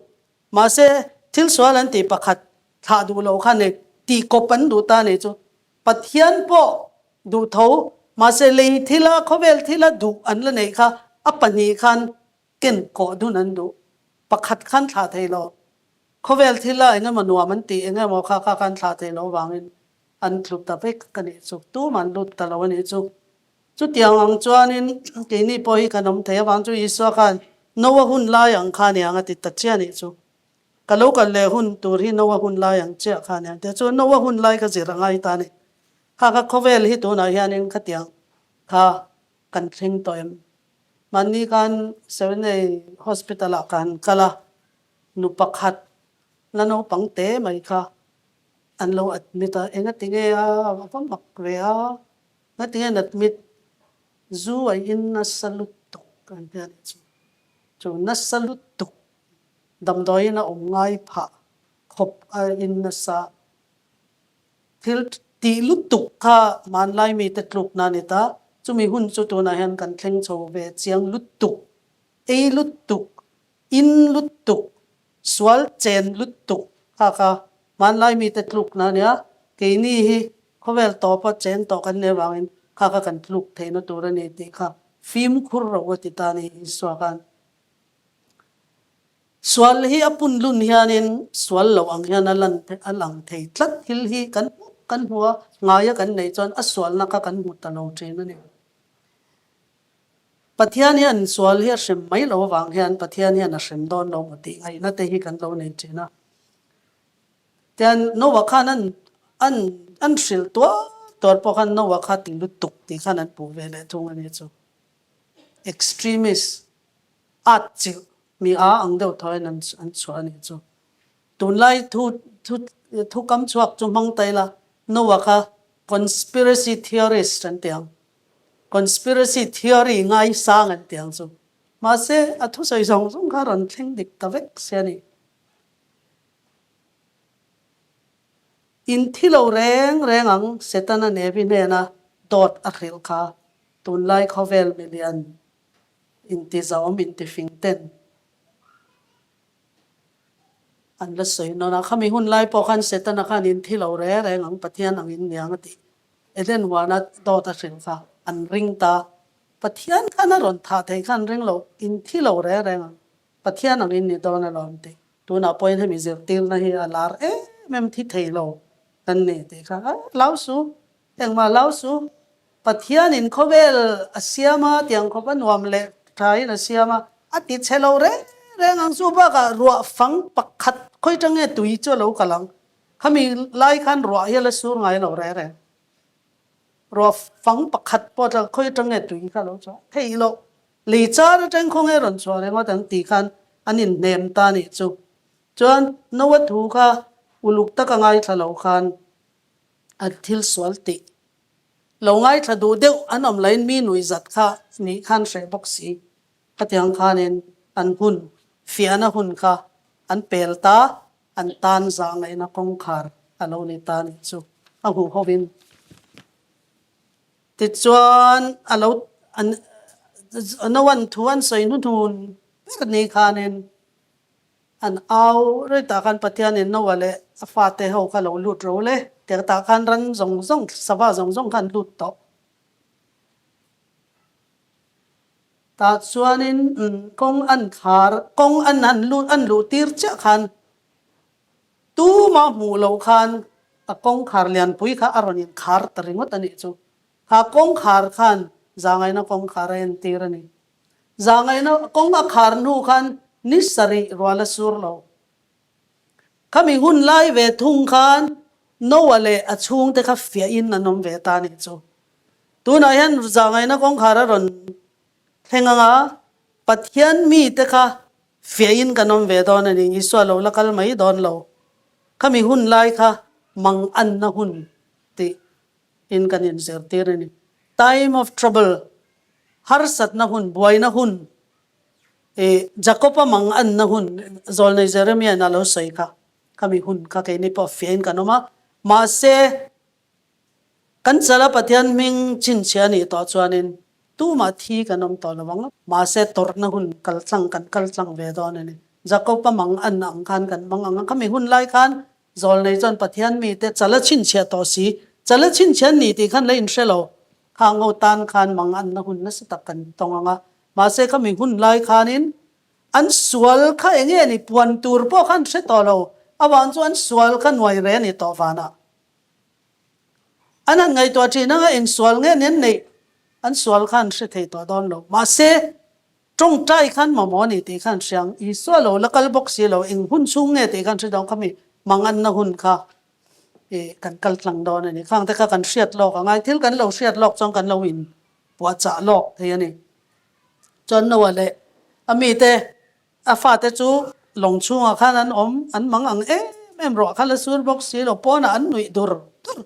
mahse thil sual an tih pakhat thlah duh lo kha nei tih kawp an duh ta ni chu Pathian pawh duh tho mahse lei thila khawvel thila duh an la neih kha a pahnih khan ken kawh dun an duh pakhat khan thlah thei lo khawvel thila eng emaw nuam an tih eng emaw kha kha khan thlah thei lo vangin an tlu ta vek a nih chu tum an lut ta lo a nih chu chutiang ang chuanin keini pawh hi kan awm thei avang chu Isua khan Noa hun lai ang kha aniang a ti ta chiah a nih chu. Ka lo kal leh hun tur hi Noa hun lai ang chiah kha ania. Tia chuan Noa hun lai ka zir a ngai ta a ni. Kha ka khawvel hi tunah hianin khatiang kha kan thleng tawh em? Mahni khan Serenay Hospital ah ka han kal a, nu pakhat la naupang te mai kha an lo admit a, engati nge a va mak ve a, ngati nge an admit? Zu a in nasa lutuk an ti a nih chu. Chu nasa lutuk Damdawiin a awm ngai phah khawp a in nasa. Thil tih lutuk kha hmanlai mite tlukna a ni ta. Chumi hun chu tunah hian kan thleng chho ve chiang lutuk, ei lutuk, in lutuk, sual chen lutuk kha kha hmanlai mite tlukna a nia. Keini hi khawvel tawpa chen tawh kan nih avangin kha kha kan tluk theihna tur a ni tih kha fimkhur ro a ti ta a ni Isua khan. Sual hi a pun lun hianin sual lo ang hian a lan a lang thei tlat. Thil hi kan hmuh kan hmu a, ngaia kan neih chuan a sualna kha kan hmu ta lo thin a ni. Pathian hian sual hi a hrem mai lo avang hian Pathian hian a hrem dawn lo maw tih ngaihna te hi kan lo nei thin a. Tian Noah khan an an an hrilh tuar tuar pawh khan Noah kha ti lutuk tih khan an puh ve leh thung a ni chu. Extremist at chilh mi a ang deuh thawiin an an chhuah a nih chu. Tunlai thu thu thu kam chhuak chu hmang ta ila Noah kha conspiracy theorist an ti ang. Conspiracy theory ngaisang an ti ang chu. Mahse a thusawi zawng zawng kha rawn thleng dik ta vek se a ni. In thi lo reng reng ang Setana Nevi hnena dawt a hrilh kha tunlai khawvel milian intizawm intifing ten. An la sawi nawn a, khami hun lai pawh khan Setana khan in thi lo reng reng ang, Pathian ang in niang a tih. Eden huana dawt a hrilh kha an ring ta. Pathian khan a rawn thah theih kha an ring lo, in thi lo reng reng ang, Pathian ang in ni dawn alawm tih. Tunah pawhin hemi zirtirna hi a lar em em thi thei lo kan ni tih kha a hlau su, engmah hlau su. Pathianin khawvel a siam a, tiang khawp a nuam leh thain a siam a, a ti chhe lo reng reng ang chu bakah ruah fang pakhat khawi tang nge tui chu a lo kal ang. Khami lai khan ruah hi a la sur ngai lo reng reng. Ruah fang pakhat pawh tla khawi tang nge tui kha a lo chhuah theih loh. Lei char atang khaw nge rawn chhuah ringawt ang tih khan an inhnem ta nih chu. Chuan Noah thu kha uluk taka ngaithla lo khan an thil sual tih lo ngaithla duh deuh an awm lain mi nuih zat kha nih khan hreh bawk si. Khatiang khanin an hun fiahna hun kha an pel ta, an tan zah ngaihna kawngkhar a lo ni ta nih chu a huh hovin. Tichuan a lo an Noan thu an sawi hnuhnun ber ni khanin an au rei tah khan Pathianin Noa leh a fate ho kha lo lut ro le tiang tah khan ran zawng zawng sava zawng zawng kha an lut tawh. Tah chuanin kawng an khar kawng an han lut an luh tir chiah khan Tumah hmuh loh khan a kawngkhar lianpui kha a rawn inkhar ta ringawt a nih chu. Kha kawngkhar khan zahngaihna kawngkhar a entir a ni. Zahngaihna kawng a khar hnu khan ni sarih rual a sur lo. Khami hun lai ve thung khan Noah leh a chhungte kha fiahin an awm ve ta a nih chu. Tunah hian zahngaihna kawngkhar a rawn thleng ang a, Pathian mite kha Fiahin kan awm ve dawn a ni, Isua lo la kal mai dawn lo. Khami hun lai kha mang anna hun tih in kan inzirtir a ni. Time of trouble, harsatna hun, buaina hun, ih Jakob-a mang anna hun, Zawlnei Jeremiah-in a lo sawi kha, khami hun kha keini pawh fiahin kan awm a. Mahse, Kan chala Pathian hming chhinchhiah a nih tawh chuanin tumah thi kan awm tawh lo ang. Mahse tawrhna hun kal tlang kan kal tlang ve dawn a ni. Jakob-a mang an ang khan kan mang ang a, khami hun lai khan Zawlnei chuan Pathian mite chala chhinchhiah tawh si, chala chhinchhiah an ni tih khan la inhre lo. Khang ho tan khan mang anna hun nasa tak kan tawng ang a. Mahse khami hun lai khanin an sual kha eng nge ni puan tur pawh khan hre tawh lo. Avang chu an sual kha nuai re a ni tawh vanah. An han ngaihtuah thin anga eng sual nge nen neih an sual khan hre thei tawh dawn lo. Mahse, tawngtai khan mamawh a ni tih khan hria ang. Isua lo la kal bawk si lo, eng hun chhung nge tih khan hre dawn khami manganna hun kha ih kan kal tlang dawn a ni. Khang te kha kan hriat lawk a ngai. Thil kan lo hriat lawk chuan kan lo in puahchah lawk thei a ni. Chuan Noah leh a mite A fate chu lawng chhungah khan an awm, an mang ang em em ruah kha la sur bawk si lo, pawnah an nuih dur dur.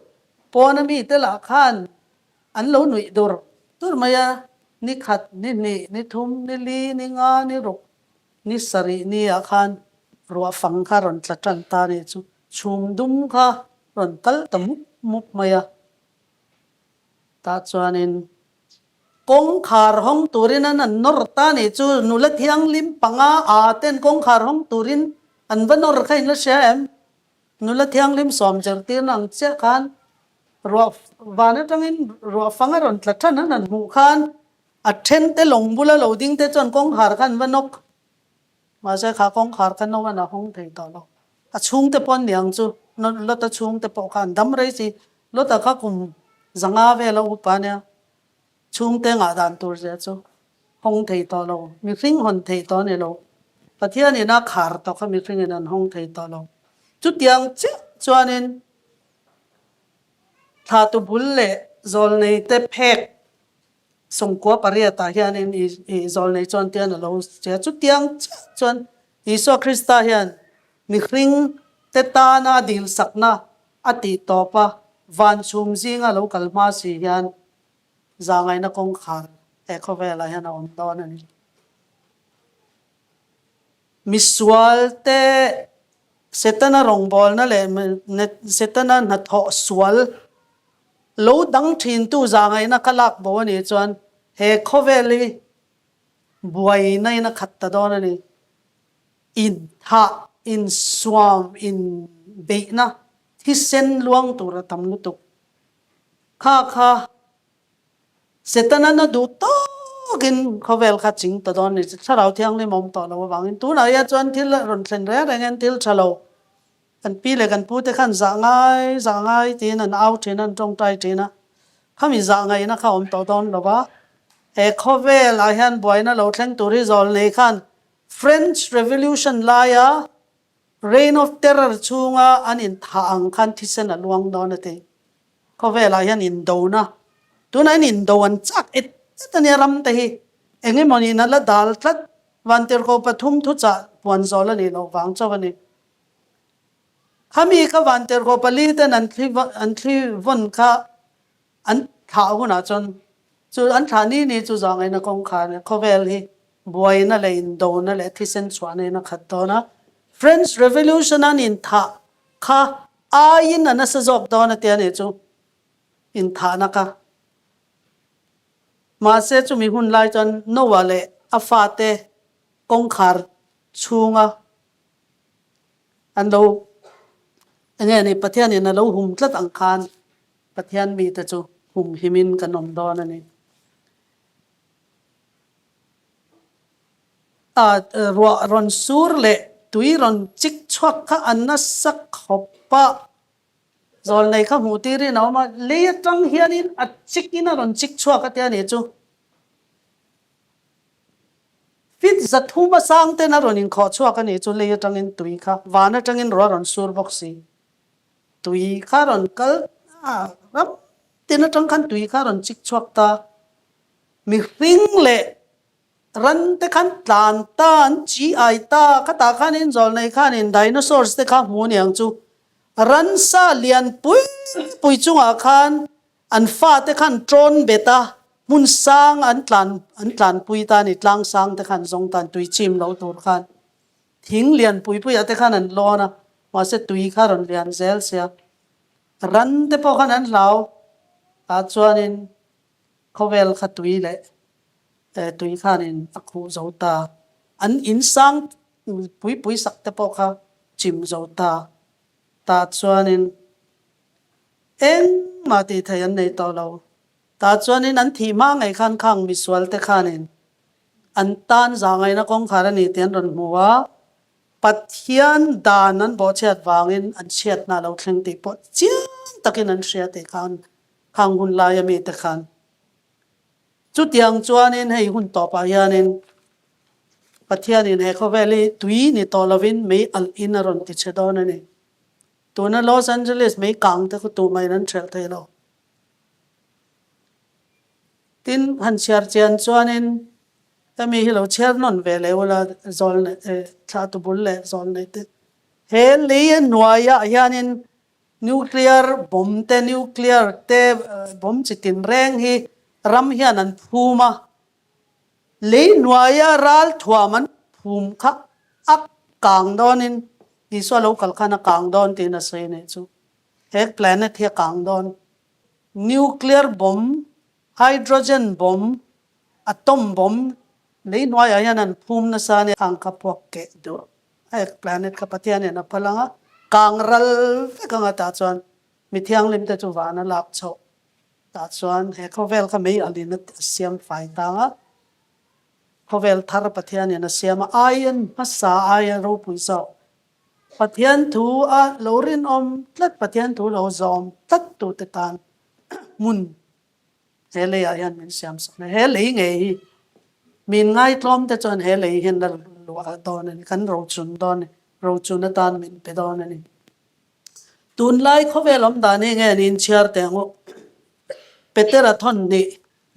Pawna mite lah khan an lo nuih dur dur mai a, ni khat, ni hnih, ni thum, ni li, ni nga, ni ruk, ni sarih ni ah khan ruah fang kha rawn tla tan ta a nih chu, chhum dum kha rawn kal ta mup mup mai a, tah chuanin Kawngkhar hawng turin an an nawr ta nih chu nula thianghlim panga a ten kawngkhar hawng turin an va nawr kha in la hria em? Nula thianghlim sawm zirtirna ang chiah khan ruah van atangin ruah fang a rawn tla than an han hmuh khan a then te lawng bula lo ding te chuan kawngkhar kha an va nawk. Mahse kha kawngkhar kha no an a hawng thei tawh lo. A chhungte pawh an niang chu Lota chhungte pawh kha an dam rei si. Lota kha kum zanga vel a upa ania chhungte ngah dan tur zia chu hawng thei tawh lo. Mihring hawn thei tawh a ni lo. Pathianin a khar tawh kha mihringin an hawng thei tawh lo. Chutiang chiah chuanin thlatu bul leh zawlneite phek Sawmkua pariatah hianin i zawlnei chuan tian a lo che a, chutiang chiah chuan Isua Krista hian mihring te tana a dilsakna a tih tawp a, van chhum zinga lo kal hma si hian zahngaihna kawngkhar he khawvelah hian a awm dawn a ni. Misualte Setana rawngbawlna leh Setana hnathawh sual lo dang thintu zahngaihna ka lak bo a nih chuan he khawvel hi buaina in a khat ta dawn a ni. Inthah, Insuam inbeihna thisen luang tur a tam lutuk. Kha kha Setana na duh tawkin khawvel kha ching ta dawn ni. Thlarau Thianghlim a awm tawh lo avangin tunah hian chuan thil a rawn thlen reng reng hian thil tha lo kan pi leh kan pu te khan zah ngai zah ngai tiin an au thin a, an tawngtai thin a. Khami zah ngaihna kha a awm tawh dawn lo va. He khawvelah hian buaina lo thleng tur hi zawl nei khan French Revolution laia Reign of Terror chhunga an inthah ang khan thisen a luang dawn a ti. Khawvelah hian indona, tunah hian indo an chak et et a nia ram te hi. Eng emaw niin a la dal tlat, Vantirhkoh pathum thuchah puan zawl a nih loh vang chauh a ni. Khami kha Vantirhkoh pali ten an thli an thli vawn kha An thlah hunah chuan chu an thlah ni ni chu zawngaina kawngkhar leh khawvel hi buaina leh indona leh thisen chhuahna in a khat dawn a. French Revolution an inthah kha aiin a nasa zawk dawn a tia nih chu inthahna kha. Mahse chumi hun lai chuan Noah leh a fate kawngkhar chhunga an lo enge ni Pathianin a lo hum tlat ang khan Pathian mite chu humhimin kan awm dawn a ni. A ruah rawn sur leh tui rawn chik chhuak kha a nasa khawp a, zawlnei kha hmuh tirin a awm a, lei atang hianin a chikin a rawn chik chhuak a tia nih chu. Fit 300 a sang ten a rawn inkhawh chhuak a nih chu lei atangin tui kha van atangin ruah rawn sur bawk si. Tui kha rawn kal a, ram tin atang khan tui kha rawn chik chhuak ta. Mihring leh ran te khan tlan ta, an chi ai ta, khatah khanin zawlnei khanin dinosaurs te kha hmu niang chu ransa lian pui pui chungah khan an fate khan ṭawn bet a, hmun sang an tlan an tlanpui ta a ni, tlang sang te khan zawng tan tui chim loh tur khan. Thing lian pui puiah te khan an lawn a, mahse tui kha rawn lian zel sia. Ran te pawh khan an hlau, tah chuanin khawvel kha tui leh tui khanin a khuh zo ta. An in sang pui pui sak te pawh kha chim zo ta. Tah chuanin engmah tih theih an nei tawh lo. Tah chuanin an thih hma ngei khan khang misual te khanin An tan zahngaihna kawngkhar a ni tih an rawn hmu a, Pathian dan an bawhchhiat vangin an chhiatna a lo thleng tih pawh chiang takin an hria tih khan khang hun laia mite khan chutiang chuanin hei hun tawpah hianin Pathianin he khawvel hi tui ni tawh lovin mei alh in a rawn ti che dawn a ni. Tuna Los Angeles mei kang te khu tumah in an hrelh thei lo. Tin, han chhiar chian chuanin hemi hi lo chhiar nawn ve leh ula zawl nei thla tu bul leh zawl nei te. He lei a hnuaiah hianin nuclear bomb te nuclear te bomb chi tin reng hi ram hian an phum a, lei hnuaia ral thuam an phum kha a kang dawnin Isua lo kal khan a kang dawn tiin a sawi a nih chu. He planet hi a kang dawn. Nuclear bomb, hydrogen bomb, atom bomb lei hnuaiah hian an phum nasa a nia. Kang kha puak keh duh a ek planet kha Pathian hian a phal ang a, kang ral vek ang a tah chuan mi thianghlim te chu van a lak chhoh tah chuan he khawvel kha mei alin a siam fai tang a, khawvel thar Pathian hian a siam a, aiin hmasa aia ropui zawk Pathian thu a lo rinawm tlat, Pathian thu lo zawm tlat tute tan hmun he leiah hian min siam sak a. He lei ngei hi min ngaitlawm te chuan he lei hian la luah dawn a ni, kan rochun dawn a ni, rochun atan min pe dawn a ni. Tunlai khawvel awm dan hi nge niin chhiar teh ang u. Petera thawn hnih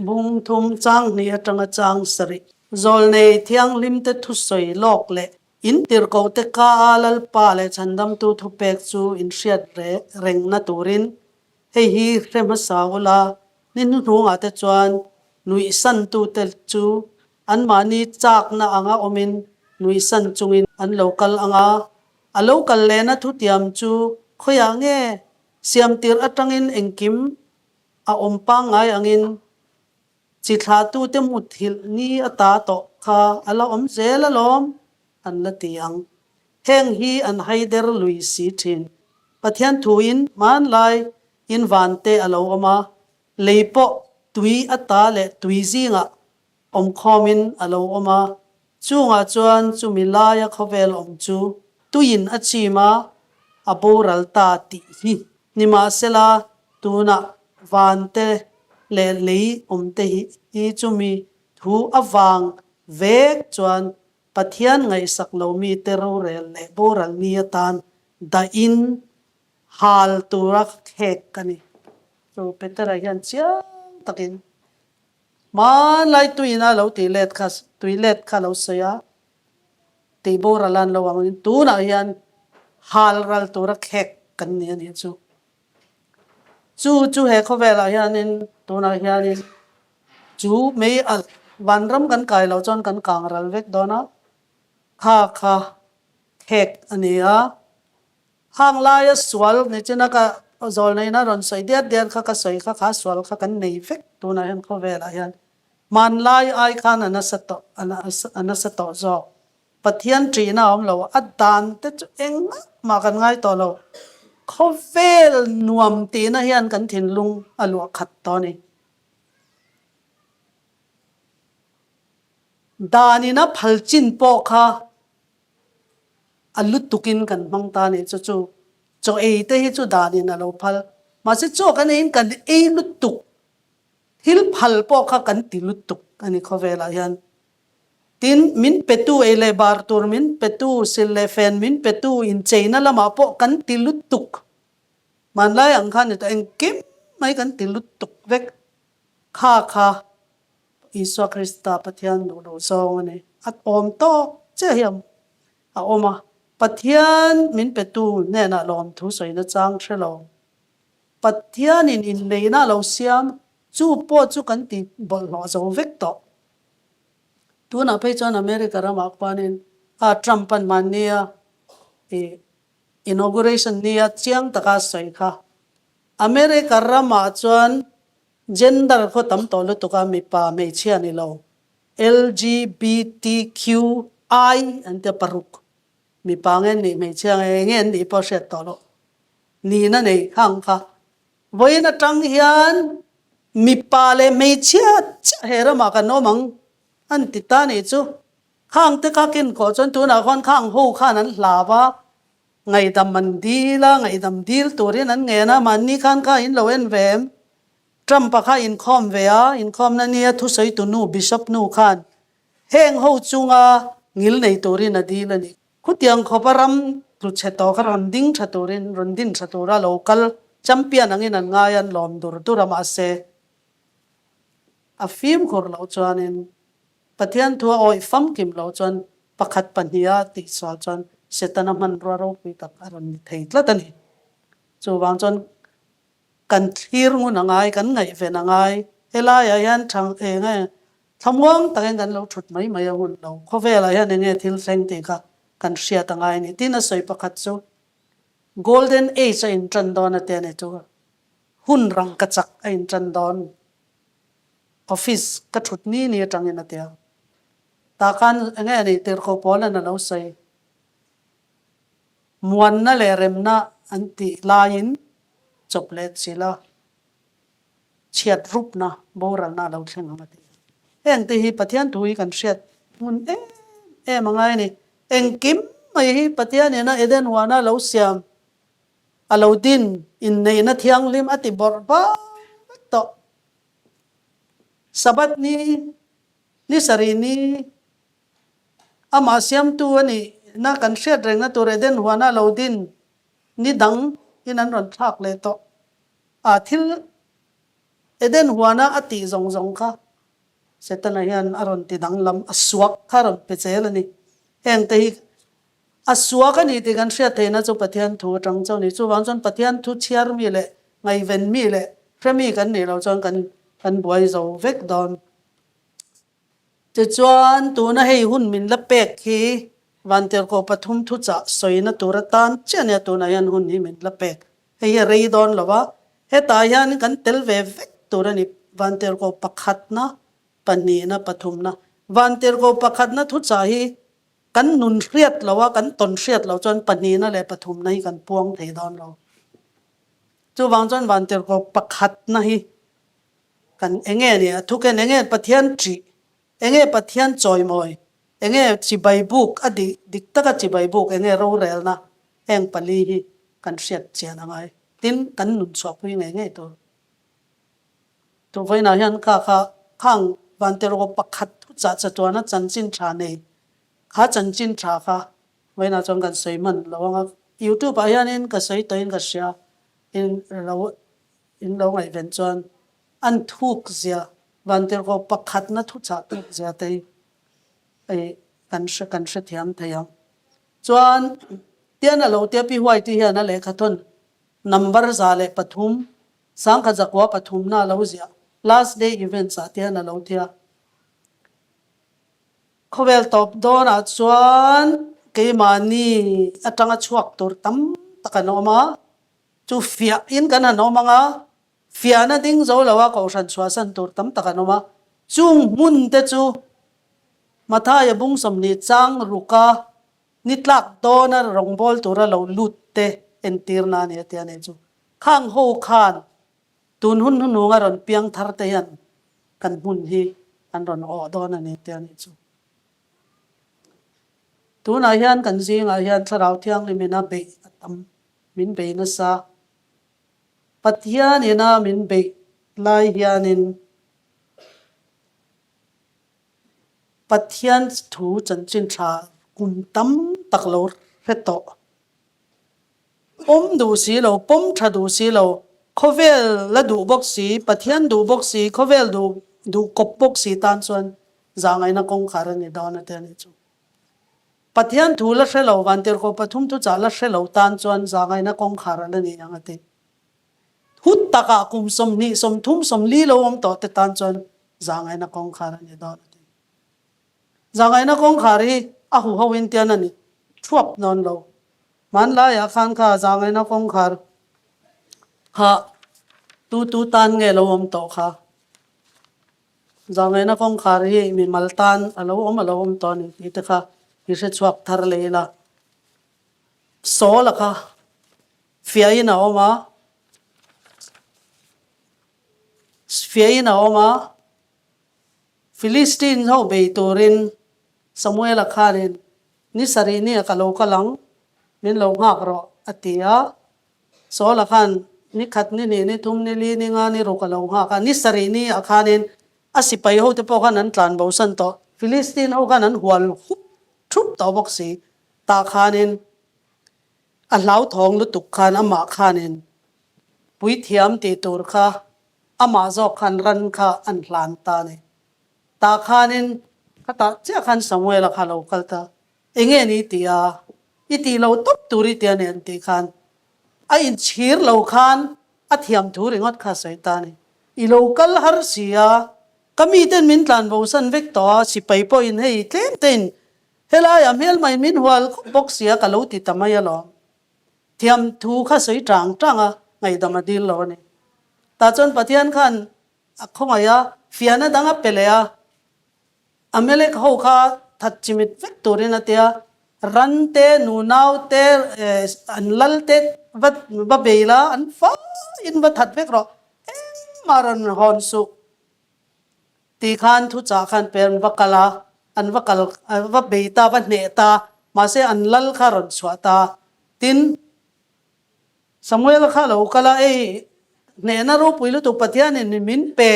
Bung thum chang hnih atanga chang sarih. Zawlnei thianghlimte thusawi lawk leh In tirhkohte ka a Lalpa leh Chhandamtu thupek chu in hriat rengna turin hei hi hre hmasa ula, ni hnuhnungah te chuan nuihsantute chu anmahni chakna anga awmin nuihsan chungin an lo kal ang a, a lo kal lehna thutiam chu khawiah nge siamtir atangin engkim a awm pangngai angin Chi thlahtute mutthilh ni a ta tawh kha a la awm zel alawm, an la ti ang. Heng hi an haider lui si thin. Pathian thuin hmanlai in van te a lo awm a, lei pawh tui ata leh tui zingah awmkhawmin a lo awm a, chungah chuan chumi laia khawvel awm chu tuiin a chim a, a boral ta tih hi. Nimahsela, tunah vante leh lei awmte hi chumi thu avang vek chuan Pathian ngaihsak lo mite rorel leh boral ni atan dahin hal tura khek a ni. Chu Petera hian chiang takin hmanlai tuina lo tih let kha tui let kha lo sawi a, tih boral an lo angin tunah hian hal ral tura khek kan ni a nih chu. Chu chu he khawvelah hianin tunah hianin chu mei alh vanram kan kai loh chuan kan kang ral vek dawn a, kha kha khek a ni a. Hang laia sual nichina ka zawlneihna rawn sawi diat diat kha ka sawi kha kha sual kha kan nei vek tunah hian khawvelah hian hmanlai ai khan a nasa tawh a nasa tawh zawk. Pathian ṭihna a awm lo, a dan te chu engmah mah kan ngai tawh lo. Khawvel nuam tihna hian kan thinlung a luah khat tawh a ni. Danin a phal chin pawh kha a lutukin kan hmang ta a nih chu chu chaw ei te hi chu danin a lo phal. Mahse chaw kan eiin kan ei lutuk, thil phal pawh kha kan ti lutuk a ni khawvelah hian. Tin, min petu ei leh bar tur min petu, sil leh fen min petu incheina lamah pawh kan ti lutuk. Hmanlai ang khan ni tawh engkim mai kan ti lutuk vek. Kha kha Isua Krista Pathian duh loh zawng a ni. A awm tawk chiah hi a awm a. Pathian min petu hnenah lawmthu sawina chang hre lo. Pathianin inneihna a lo siam chu pawh chu kan ti bawlhhlawh zo vek tawh. Tunah phei chuan America ramah khuanin a Trump an mahnia ih inauguration nia chiang taka a sawi kha. America ramah chuan gender khaw tam tawh lutuk a mipa hmeichhia ni lo LGBTQI an tia paruk mipa nge an nih hmeichhia nge enge an nih pawh a hriat tawh loh nihna nei khang kha. Vawiin atang hian mipa leh hmeichhia chiah he ramah kan awm ang an ti ta nih chu. Khang te kha ken khawh chuan tunah khuan khang ho khan an hlau a, ngaihdam an dil a, ngaihdam dil turin an ngen a, mahni khan kha in lo en ve em? Trump-a kha inkhawm ve a, inkhawmna nia thusawi tu nu Bishop nu khan heng ho chunga ngil nei turin a dil a ni. Khutiang khawpa ram tlu chhe tawh kha rawn ding tha turin, rawn din tha tura lo kal champion angin an ngai a, an lawm dur dur a, mahse a fimkhur loh chuanin Pathian thu a awih famkim loh chuan pakhat pahniha tihsual chuan Setana hmanrua ropui tak a rawn ni thei tlat a ni. Chuvang chuan Kan thlir ngun a ngai, kan ngaihven a ngai. Helaiah hian thang eng nge thlamuang takin kan lo thut mai mai a hun lo. Khawvelah hian eng nge thil thleng tih kha kan hriat a ngai a ni. Tin a sawi pakhat chu Golden Age a intan dawn a ti a ni chu. Hun rang ka chak a intan dawn. Office ka thut ni ni atangin a ti a. Tah khan eng nge a nih tirhkoh Paula'n a lo sawi. Muanna leh remna an tih laiin chawp leh chil a, chhiat rupna, boralna a lo thleng ang a ti. Heng te hi Pathian thu hi kan hriat hmun em em a ngai a ni. Engkim mai hi Pathian ina Eden huana lo siam, a lo din, inneihna thianghlim a ti bawrh bak vek tawh. Sabbath ni, ni sarih ni, Amah siamtu a nih na kan hriat rengna tur Eden huana lo din ni dang in an rawn thlak leh tawh a, thil Eden huana a tih zawng zawng kha Setana hian a rawn ti danglam, a suak kha a rawn pe zel a ni. Heng te hi a suak a ni tih kan hriat theihna chu Pathian thu atang chauh a ni. Chuvang chuan Pathian thu chhiar mi leh ngaihven mi leh hre mi kan nih loh chuan kan kan buai zo vek dawn. Tichuan, tuna hei hun min la pek hi Vantirhkoh pathum thuchah sawina tur atan chiah nia tunah hian hun hi min la pek. Hei hi a rei dawn lo a, hetah hian kan tel ve vek tur a ni, Vantirhkoh pakhatna, pahnihna, pathumna. Vantirhkoh pakhatna thuchah hi. Kan nun hriat lo a, kan tawn hriat lo chuan pahnihna leh pathumna hi kan puang thei dawn lo. Chuvang chuan Vantirhkoh pakhatna hi kan enge ni a thuken enge Pathian ṭih, enge Pathian chawimawi, enge chibai buk a dik dik taka chibai buk enge rorelna heng pali hi kan hriat chian a ngai. Tin, kan nun chhuahpui ngei ngei tur. Tuvainah hian kha kha khang Vantirhkoh pakhat thuchah chatuana chanchin tha nei kha chanchin tha kha vawiinah chuan kan sawi hman lo ang a, YouTube ah hianin ka sawi tawhin ka hria in lo in lo ngaihven chuan an thuk zia Vantirhkoh pakhatna thuchah tuk zia te hi hei kan hre kan hrethiam thei ang. Chuan tian a lo tia Pi Huaiti hian a lehkha thawn number 103 Sangkhat zakua pathumna a lo ziah last day events ah te hian a lo thia. Khawvel tawp dawnah chuan keimahni atanga chhuak tur tam tak an awm a, chu fiah in kan han awm ang a, fiahna ding zo lo a kohhran chhuahsan tur tam tak an awm a, chung hmun te chu Mathaia bung 20 chang ruka ni tlak dawna rawngbâwl tura lo lut te entirna a ni a tia nei chu. Khang ho khan tun hun hnuhnunga rawn piang thar te hian kan hmun hi an rawn awh dawn a ni tia ni chu. Tunah hian kan zingah hian Thlarau Thianghlimin a beih a tam, min bei nasa. Pathianin a min beih lai hianin Pathian thu chanchin tha kum tam tak lo hre tawh. Pawm duh si lo, pawm tha duh si lo, khawvel la duh bawk si, Pathian duh bawk si, khawvel duh duh kawp bawk si tan chuan zahngaihna kawngkhar a ni dawn a ti a nih chu. Pathian thu la hre lo, Vantirhkoh pathum thuchah la hre lo tan chuan zahngaihna kawngkhar a la ni ang a ti. Hut takah kum 20, 30, 40 lo awm tawh te tan chuan zahngaihna kawngkhar a ni dawn a ti. Zahngaihna kawngkhar hi a huho in tian a ni thuap dawn lo. Hmanlaiah khan kha zahngaihna kawngkhar kha tu tu tan nge lo awm tawh kha? Zahngaihna kawngkhar hi mimal tan a lo awm a lo awm tawh a ni tih te kha i hre chhuak thar leh ila. Sawl-a kha fiahin a awm a, fiahin a awm a. Philistine ho bei turin Samuela khanin, Ni sarih nia ka lo kal ang, min lo nghak rawh, a ti a. Saula khan ni khat, ni hnih, ni thum, ni li, ni nga, ni ruk a lo nghak a. Ni sarih ni ah khanin a sipai hote pawh khan an tlan bosan tawh. Philistine ho khan an hual hup thup tawh bawk si. Tah khanin a hlauthawng lutuk khan amah khanin puithiam tih tur kha Amah zawk khan ran kha an hlan ta a ni. Tah khanin ka tah chiah khan Samuela kha a lo kal ta. Enge ni ti a? I tih lo tawp tur i ti a ni an tih khan a inchhir lo khan a thiam thu ringawt kha a sawi ta a ni. I lo kal har si a, ka miten min tlan bosan vek tawh a, sipai pawhin hei tlem tein helaiah hmelmain min hual khawp bawk si a ka lo ti ta mai alawm. Thiam thu kha sawi tang tang a, ngaihdam a dil lo a ni. Tah chuan Pathian khan a khawngaih a, fiahna dang a pe leh a, Amalek ho kha that chimit vek turin a ti a, ran te, nunau te, an lal te va va bei la, an faiin va that vek rawh, engmah rawn hawn suh. Ti khan thuchah khan pe an va kal a, an va kal, an va bei ta, va hneh ta, mahse an lal kha rawn chhuah ta. Tin, Samuel kha lo kal a, Ei, hnehna ropui lutuk Pathianin min pe,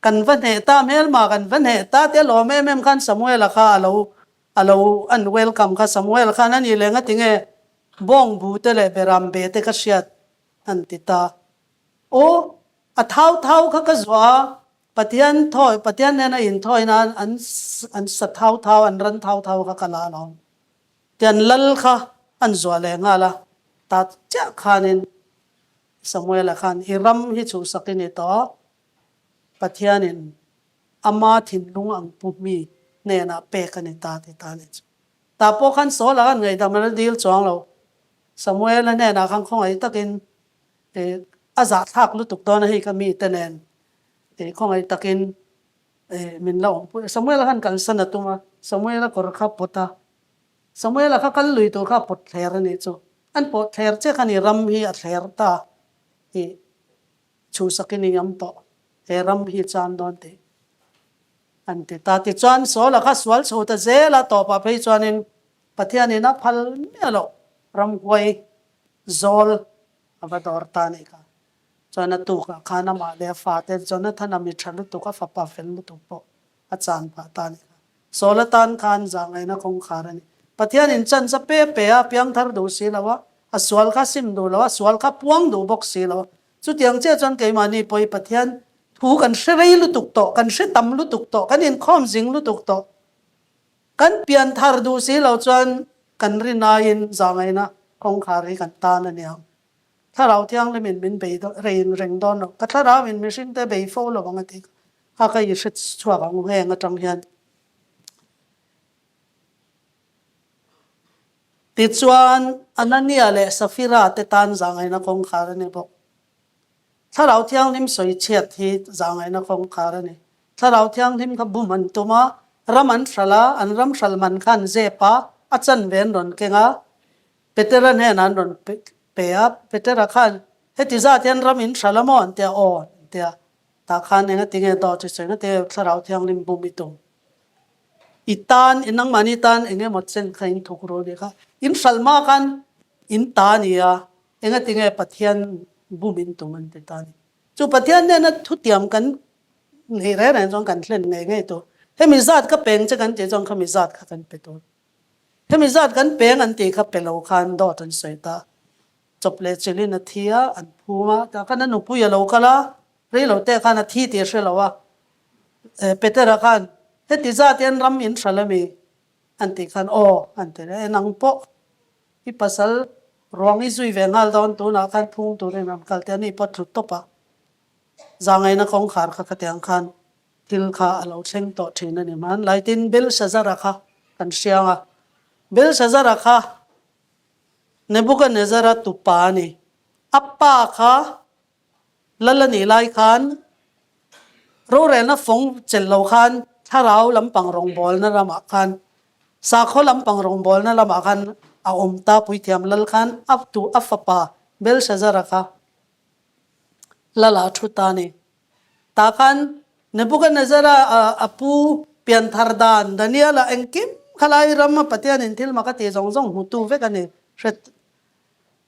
kan va hneh ta, hmelma kan va hneh ta tia lawm em em khan Samuela kha a lo, a lo an welcome kha Samuel khan a nih leh ngatinge bawng bu te leh beram be te ka hriat an ti ta. Aw, A thau thau kha ka zuah a, Pathian thawi, Pathian nena inthawi nan an an sa thau thau, an ran thau thau kha ka la alawm. Tian lal kha an zuah leh nghal a, ta chiah khanin Samuela khan i ram hi chhuhsak i ni tawh a, Pathianin ama thinlung ang pu mi hnenah pek a ni ta ti ta ni chu. Tah pawh khan Saul-a khan ngaihdam a la dil chuang lo. Samuela hnenah khan khawngaih takin A zahthlak lutuk dawn a hei ka mite nen khawngaih takin min la awmpui a. Samuel khan kalsan a tum a. Samuela kawr kha pawt a, Samuela kha kal lui tur kha a pawt thler a nih chu. An pawt thler che kha ni ram hi a thler ta tih chhuhsakin i awm tawh, he ram hi chan dawn tih an ti ta. Tichuan Saula kha sual chho ta zel a, tawpah phei chuanin Pathianin a phal miah loh ramhuai zawl a va dawr ta a nih kha. Chuan a tukah khan amah leh a fate Jonathan a mi tha lutuk, a fapa fel lutuk pawh a chan phah ta a nih kha. Saul atan khan zahngaihna kawngkhar a ni. Pathianin chance a pe pe a, piangthar duh si lo a, a sual kha sim duh lo a, sual kha puang duh bawk si lo a. Chutiang chiah chuan keimahni pawh hi Pathian thu kan hre rei lutuk tawh, kan hre tam lutuk tawh, kan inkhawm zing lutuk tawh. Kan pianthar duh si lo chuan kan rinaiin zahngaihna kawngkhar hi kan tan a niang. Thlarau Thianghlimin min bei rein reng dawn lo. Ka thlarauin mihringte bei fo lo ang a ti kha ka i hre chhuak ang heng atang hian. Tichuan, Anania leh Safira te tan zahngaihna kawngkhar a ni bawk. Thlarau Thianghlim sawi chhiat hi zahngaihna kawngkhar a ni. Thlarau Thianghlim kha bum an tum a, ram an hral a, an ram hral man kha an zep a, a chanve an rawn keng a, Petera hnenah an rawn pe a, Petera khan, Heti zat hian ram in hral a maw? an ti a, Aw, an ti a. Tah khan engati nge dawt hi sawi engati nge Thlarau Thianghlim bum i tum? I tan, i nangmahni tan eng emaw chen kha in thuk ru a nih kha. In hral hma khan in ta a ni a, engati nge Pathian bum in tum an ti ta a ni. Chu Pathian hnena thutiam kan neih reng reng chuan kan hlen ngei ngei tur. Hemi zat ka peng che kan tih chuan khami zat kha kan pe tur. Hemi zat kan peng an tih kha pe lo khan dawt an sawi ta. Chawp leh chilhin a thi a, an phum a, tah khan a nupui a lo kal a, rei lo te khan a thi tih a hre lo a. Petera khan, Heti zat hian ram in hral ami? an tih khan, Aw, an ti leh. Nang pawh i pasal ruang i zui ve nghal dawn tunah khan phung turin an kal teh a ni pawh tlu tawp a. Zangaihna kawngkhar kha khatiang khan Thil kha a lo thleng tawh thin a ni. Hmanlai tin Belshazzar-a kha kan hriang a. Belshazzar-a kha Nebuchadnezzar-a tupa a ni. A pa kha lal a nih lai khan rorelna fawng chelh lo khan thlarau lampang rawngbawlna lamah khan sakhaw lampang rawngbawlna lamah khan a awm ta puithiam lal khan a tu a fapa Belshazzar-a kha lal ah a thu ta a ni. Tah khan Nebuchadnezzar-a a pu pianthar dan Daniel-a engkim khalai rama Pathianin thil mak a tih zawng zawng hmutu vek a ni. Hre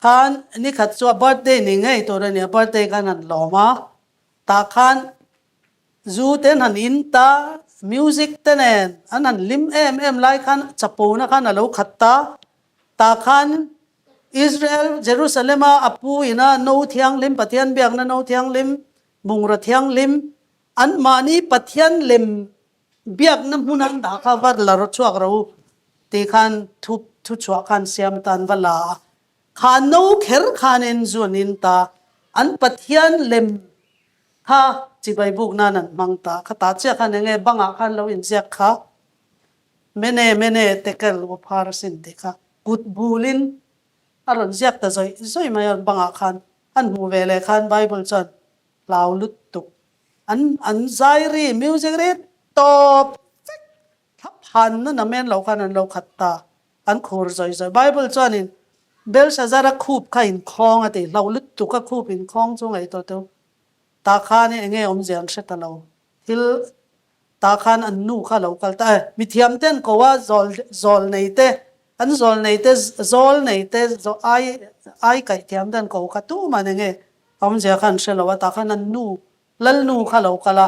khan nikhat chu a birthday ni ngei tur a ni, a birthday khan han lawm a. Tah khan zu te an han in ta, music te nen an han hlim em em lai khan chapona khan a lo khat ta. Tah khan Israel, Jerusalem-a a pu ina no thianghlim, Pathian biakna no thianghlim, bungraw thianghlim, anmahni Pathian lem biakna hmun an dah kha va la chhuak ro u tih khan thu thuchhuah khan siam tan va la a. Kha no kher khanin zu an in ta, an Pathian lem kha chibai buk nan an hmang ta. Khatah chiah khan enge bangah khan lo inziak kha Mene mene tekel uphar sin tih kha kut bulin a rawn ziak ta zawih zawih mai a, bangah khan an hmuh ve leh khan Bible chuan hlau lut tuk an an zai ri music ri tawp vek thlap hanna namen lo khan an lo khat ta an khur zawih zawih Bible chuanin Belshazzar a khup kha inkhawng a ti hlau lut tuk a khup inkhawng chu ngaihtuah teu tah khan eng nge awmzia an hre ta lo thil Tah khan an nu kha lo kal ta e. Mithiam te an ko a, zawl zawl nei te, an zawl nei te, zawl nei te, ai ai kaih thiam te an ko kha tumah eng nge awmzia kha an hre lo a. Tah khan an nu, Lalnu kha lo kal a,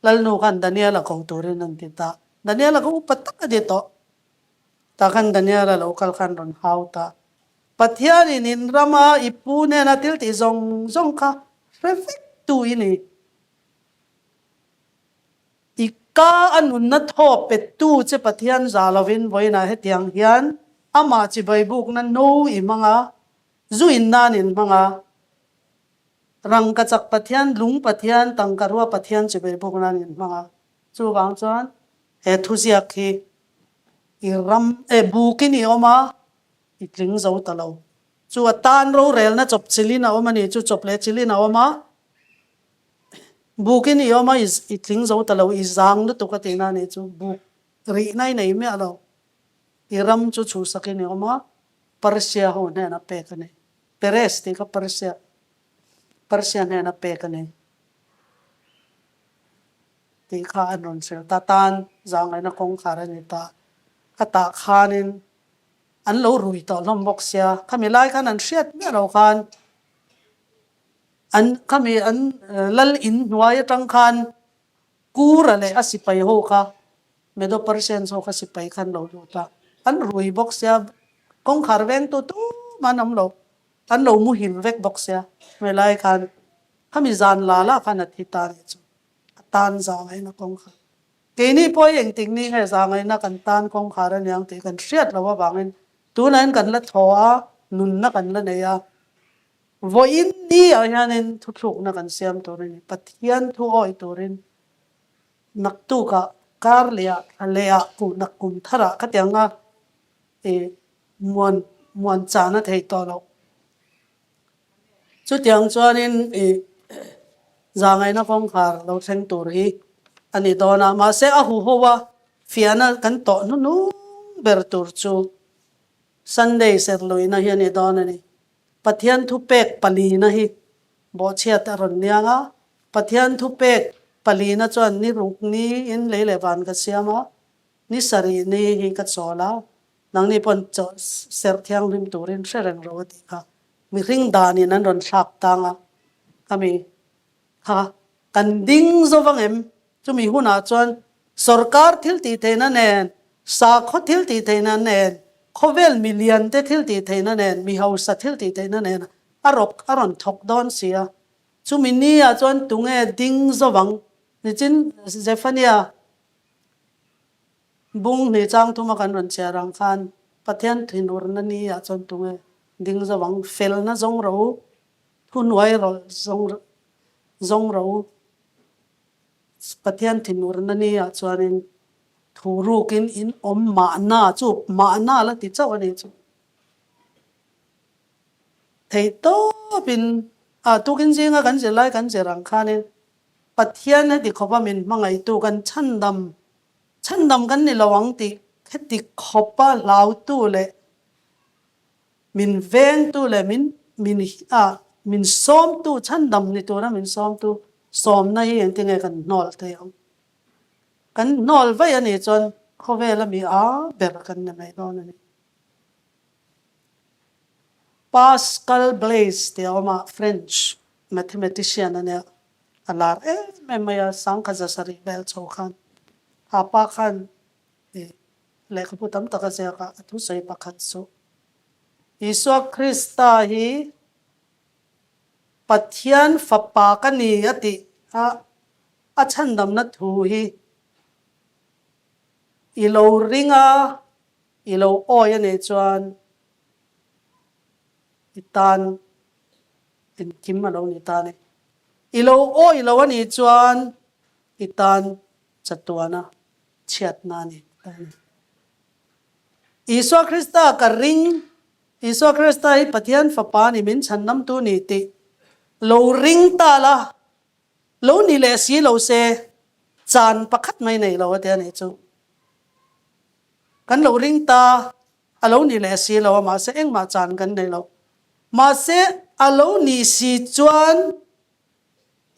Lalnu khan Daniel-a ko turin an ti ta. Daniel-a kha upa tak a ni tawh. Tah khan Daniel-a lo kal khan rawn hau ta. Pathianin in rama i pu hnena thil tih zawng zawng kha hre vek tu i ni. I ka a nunna thaw pettu che Pathian za lovin vawiinah hetiang hian amah chibai bukna no i hmang a, zu in nan in hmang a, rangkachak Pathian, lung Pathian, tangkarua Pathian chibai buk nan in hmang a. Chuvang chuan he thuziak hi i ram eh bukin i awm a, i tling zo ta lo. Chu a tan rorelna chawp chilhin a awm a ni, chu chawp leh chilhin a awm a. Bukin i awm a, i tling zo ta lo, i zang lutuk a tihna a nih chu. Buk Rihna i nei miah lo. I ram chu chhuhsakin i awm a, Persia ho hnena pek a ni. Peres tih kha Persia, Persia hnena pek a ni tih kha an rawn hrilh ta. Tan zahngaihna kawngkhar a ni ta. A tah khanin an lo rui tawh hlawm bawk sia. Khami lai khan an hriat miah lo khan an khami an lal in hnuai atang khan Kura leh a sipai ho kha Medo-Persians ho kha sipai khan lo lut a, an rui bawk sia, kawngkhar vengtu tumah an awm lo, an lo muhil vek bawk sia, hmelai khan khami zan la la khan a thi ta nih chu, a tan zangaihna kawngkhar. Keini pawh hi engtik ni nge zangaihna kan tan kawngkhar aniang tih kan hriat loh avangin tunah hian kan la thaw a, nunna kan la nei a, Vawiin ni ah hianin thuthlukna kan siam tur a ni. Pathian thu awih turin naktukah, kar lehah, thla lehah, kuhnak kum tharah khatianga ih muan muan chahna thei tawh loh. Chutiang chuanin ih zahngaihna kawngkhar lo thleng tur hi a ni dawn a. Mahse a huho a fiahna kan tawh hnuhnung ber tur chu Sunday serhluihna hi a ni dawn a ni. Pathian thupek palina hi bawhchhiat a rawn niang a, Pathian thupek palina chuan ni ruk ni in lei leh van ka siam a, ni sarih ni hi ka chawl a, nangni pawn chaw serh thianghlim turin hre reng ro a tih kha mihring danin an rawn thlak tang a, khami kha kan ding zo vang em? Chumi hunah chuan sorkar thil tih theihna nen, sakhaw thil tih theihna nen, khawvel milian te thil tih theihna nen, mi hausa thil tih theihna nen a rawk a rawn thawk dawn si a. Chumi niah chuan tunge ding zovang? Nichin Zephania bung hnih chang thuma kan rawn chhiar ang khan Pathian thinurna niah chuan tunge ding zovang? Felna zawng ro u, thuhnuai rawlh zawng zawng ro u. Pathian thinurna ni ah chuanin thu rukin in awm mahna chu mahna la ti chauh a ni chu. Theih tawpin ah tukin zinga kan zirlai kan zir ang khanin Pathian heti khawpa min hmangaihtu kan chhandam chhandam kan ni lo ang tih heti khawpa hlautu leh Min vengtu leh min min a min sawmtu chhandam ni tura min sawmtu sawmna hi engtinge kan hnawl thei ang? Kan hnawl vaih a nih chuan khawvela mi a ber kan ni mai dawn a ni. Pascal Blaise tih a awm a, French mathematician a nia, a lar em em mai a, sangkhat zasarih vel chho khan a pa khan Lehkhabu tam tak a ziak a, a thusawi pakhat chu, Isua Krista hi Pathian Fapa ka ni a tih a, a chhandamna thu hi i lo ring a, i lo awi a nih chuan i tan engkim a lo ni ta a ni. I lo awi lo a nih chuan i tan chatuana chhiatna a ni ta a ni. Isua Krista ka ring, Isua Krista hi Pathian Fapa a ni, min chhandamtu ni tih lo ring ta la, lo ni leh si lo se, chan pakhat mai nei lo a ti a nih chu. Kan lo ring ta, a lo ni leh si lo a, mahse engmah chan kan nei lo. Mahse a lo nih si chuan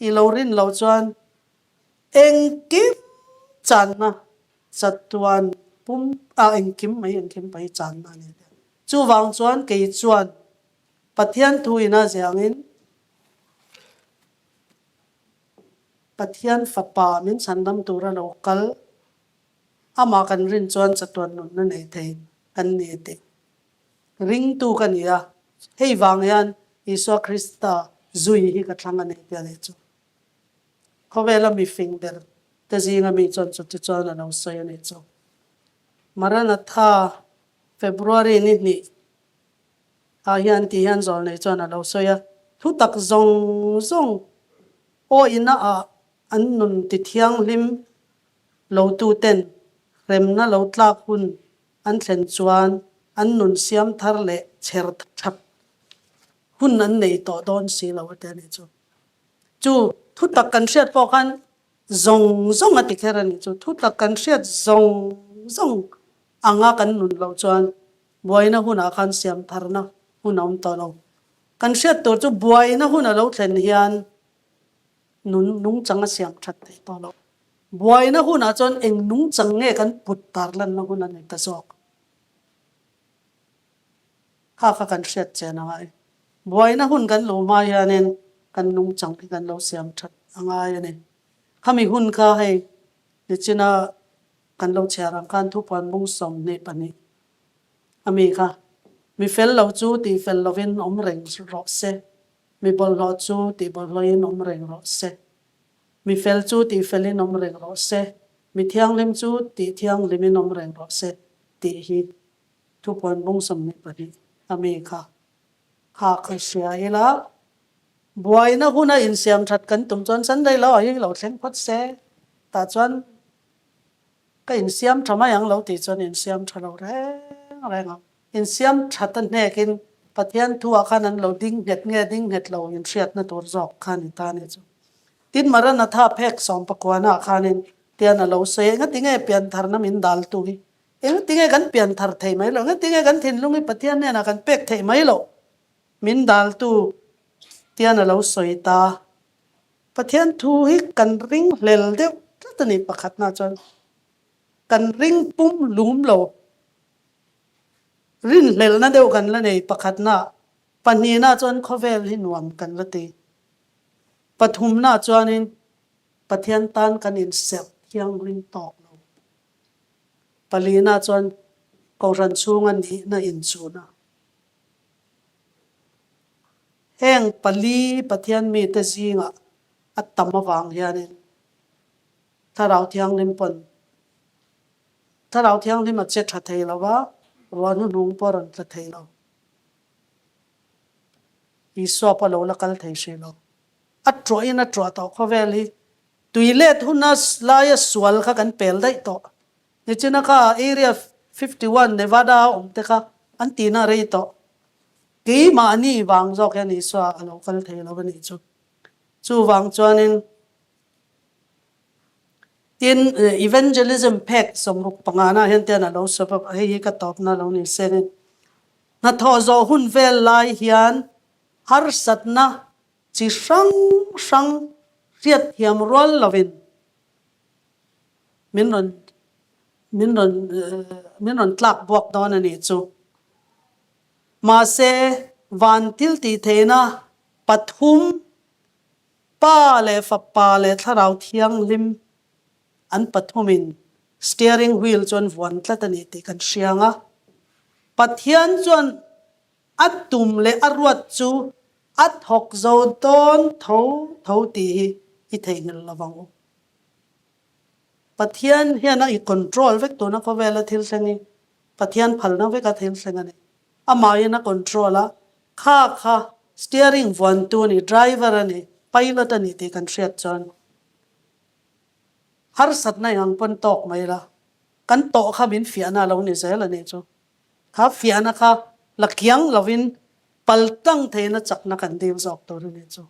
i lo rin loh chuan Engkim channa chatuan pum a engkim mai engkim mai channa a ni tia. Chuvang chuan kei chuan Pathian thu ina ziangin Pathian fapa min chhandam tura lo kal amah kan rin chuan chatuan nunna nei thei kan ni tih ringtu ka ni a. Hei vang hian Isua Krista zui hi ka thlang a ni tia nih chu. Khawvela mi fing ber te zinga mi chuan chuti chuan a lo sawi a nih chu. Maranatha, February ni hnih ah hian tih hian zawlnei chuan a lo sawi a, thu tak zawng zawng awihna ah an nun ti thianghlim lo tu ten hremna lo tlak hun an thlen chuan an nun siam thar leh chher that hun an nei tawh dawn si lo a ti a nih chu. Chu thutak kan hriat pawh khan zawng zawng a ti kher a ni. Chu thutak kan hriat zawng zawng anga kan nun loh chuan buaina hunah khan siam tharna hun a awm tawh lo. Kan hriat tur chu buaina hun a lo thlen hian nun nungchang a siam that theih tawh loh. Buaina hunah chuan eng nungchang nge kan put tarlanna hun a ni ta zawk. Kha kha kan hriat chen a ngai. Buaina hun kan lo hma hianin kan nungchang hi kan lo siam that a ngai a ni. Khami hun kha hei nichina kan lo chhiar ang khan thupuan bung 22 a mi kha, Mi fel lo chu tih fel lovin awm reng rawh se, mi bawlhhlawh chu tih bawlhhlawhin awm reng rawh se. Mi fel chu tih felin awm reng rawh se, mi thianghlim chu tih thianghlimin awm reng rawh se tih hi Thupuan bung 22 a mi kha kha ka hria ila, buaina huna insiam that kan tum chuan Sunday lo ah hi lo thleng phawt se, tah chuan ka insiam tha mai ang lo tih chuan insiam tha lo reng reng ang. Insiam that a hnekin Pathian thu ah khan an lo ding nghet nge ding nghet lo inhriatna tur zawk kha ni ta ni chu. Tin Maranatha phek sawmpakuana ah khanin tian a lo sawi a, engatinge piantharna min dal tu hi Engtinge kan pian thar thei mai loh? Engtinge kan thinlung hi Pathian hnenah kan pek theih mai loh? Min daltu tian a lo sawi ta. Pathian thu hi kan ring hlel deuh tlat a ni pakhatna chuan kan ring pum lum lo. Rinhlelna deuh kan la nei pakhatna. Pahnihna chuan khawvel hi nuam kan la ti. Pathumna chuanin Pathian tan kan inserh thianghlim tawk lo. Palina chuan Kohhran chhunga nihna inchhun a. Heng pali Pathian mite zingah a tam avang hianin Thlarau Thianghlim pawn Thlarau Thianghlim a che tha thei lo va, ruah hnuhnung pawh a rawn tla thei lo. Isua pawh a lo la kal thei hrih lo. A tuahin a tuah tawh khawvel hi Tui let huna laia sual kha kan pel daih tawh. Nichina kha Area 51 Nevada a awm te kha an tihna rei tawh. Keimahni vang zawk hian Isua a lo kal thei lo a nih chu. Chuvang chuanin tin Evangelism phek 65 na hian tian a lo sawi a, hei hi ka tawpna lo ni senin hnathawh zawh hun vel lai hian harsatna Chi hrang hrang hriatthiam rual lovin min rawn min rawn min rawn tlak buak dawn a nih chu. Mahse, van thil tih theihna pathum, Pa leh Fapa leh Thlarau Thianghlim an pathumin steering wheel chu an vuan tlat a ni tih kan hria ang a. Pathian chuan A tum leh a ruat chu a thawk zo dawn tho tho tih hi i theihnghilh lo vang u. Pathian hian a i control vek tuna khawvela thil thleng hi Pathian phalna veka thil thleng a ni. Amahin a control a, kha kha steering vuantu a ni, driver a ni, pilot a ni tih kan hriat chuan harsatna eng ang pawn tawk mai la, kan tawh kha min fiahna a lo ni zel a nih chu. Kha fiahna kha la kiang lovin pal tlang theihna chakna kan dil zawk tur a ni chu.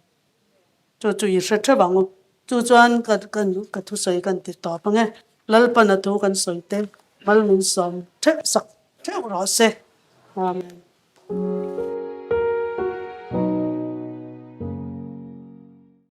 Chu chu i hre theuh ang u. Chu chuan ka ka thusawi kan ti tawp ang e. Lalpan a thu kan sawi te mal min sawm theuh sak theuh rawh se. Amen.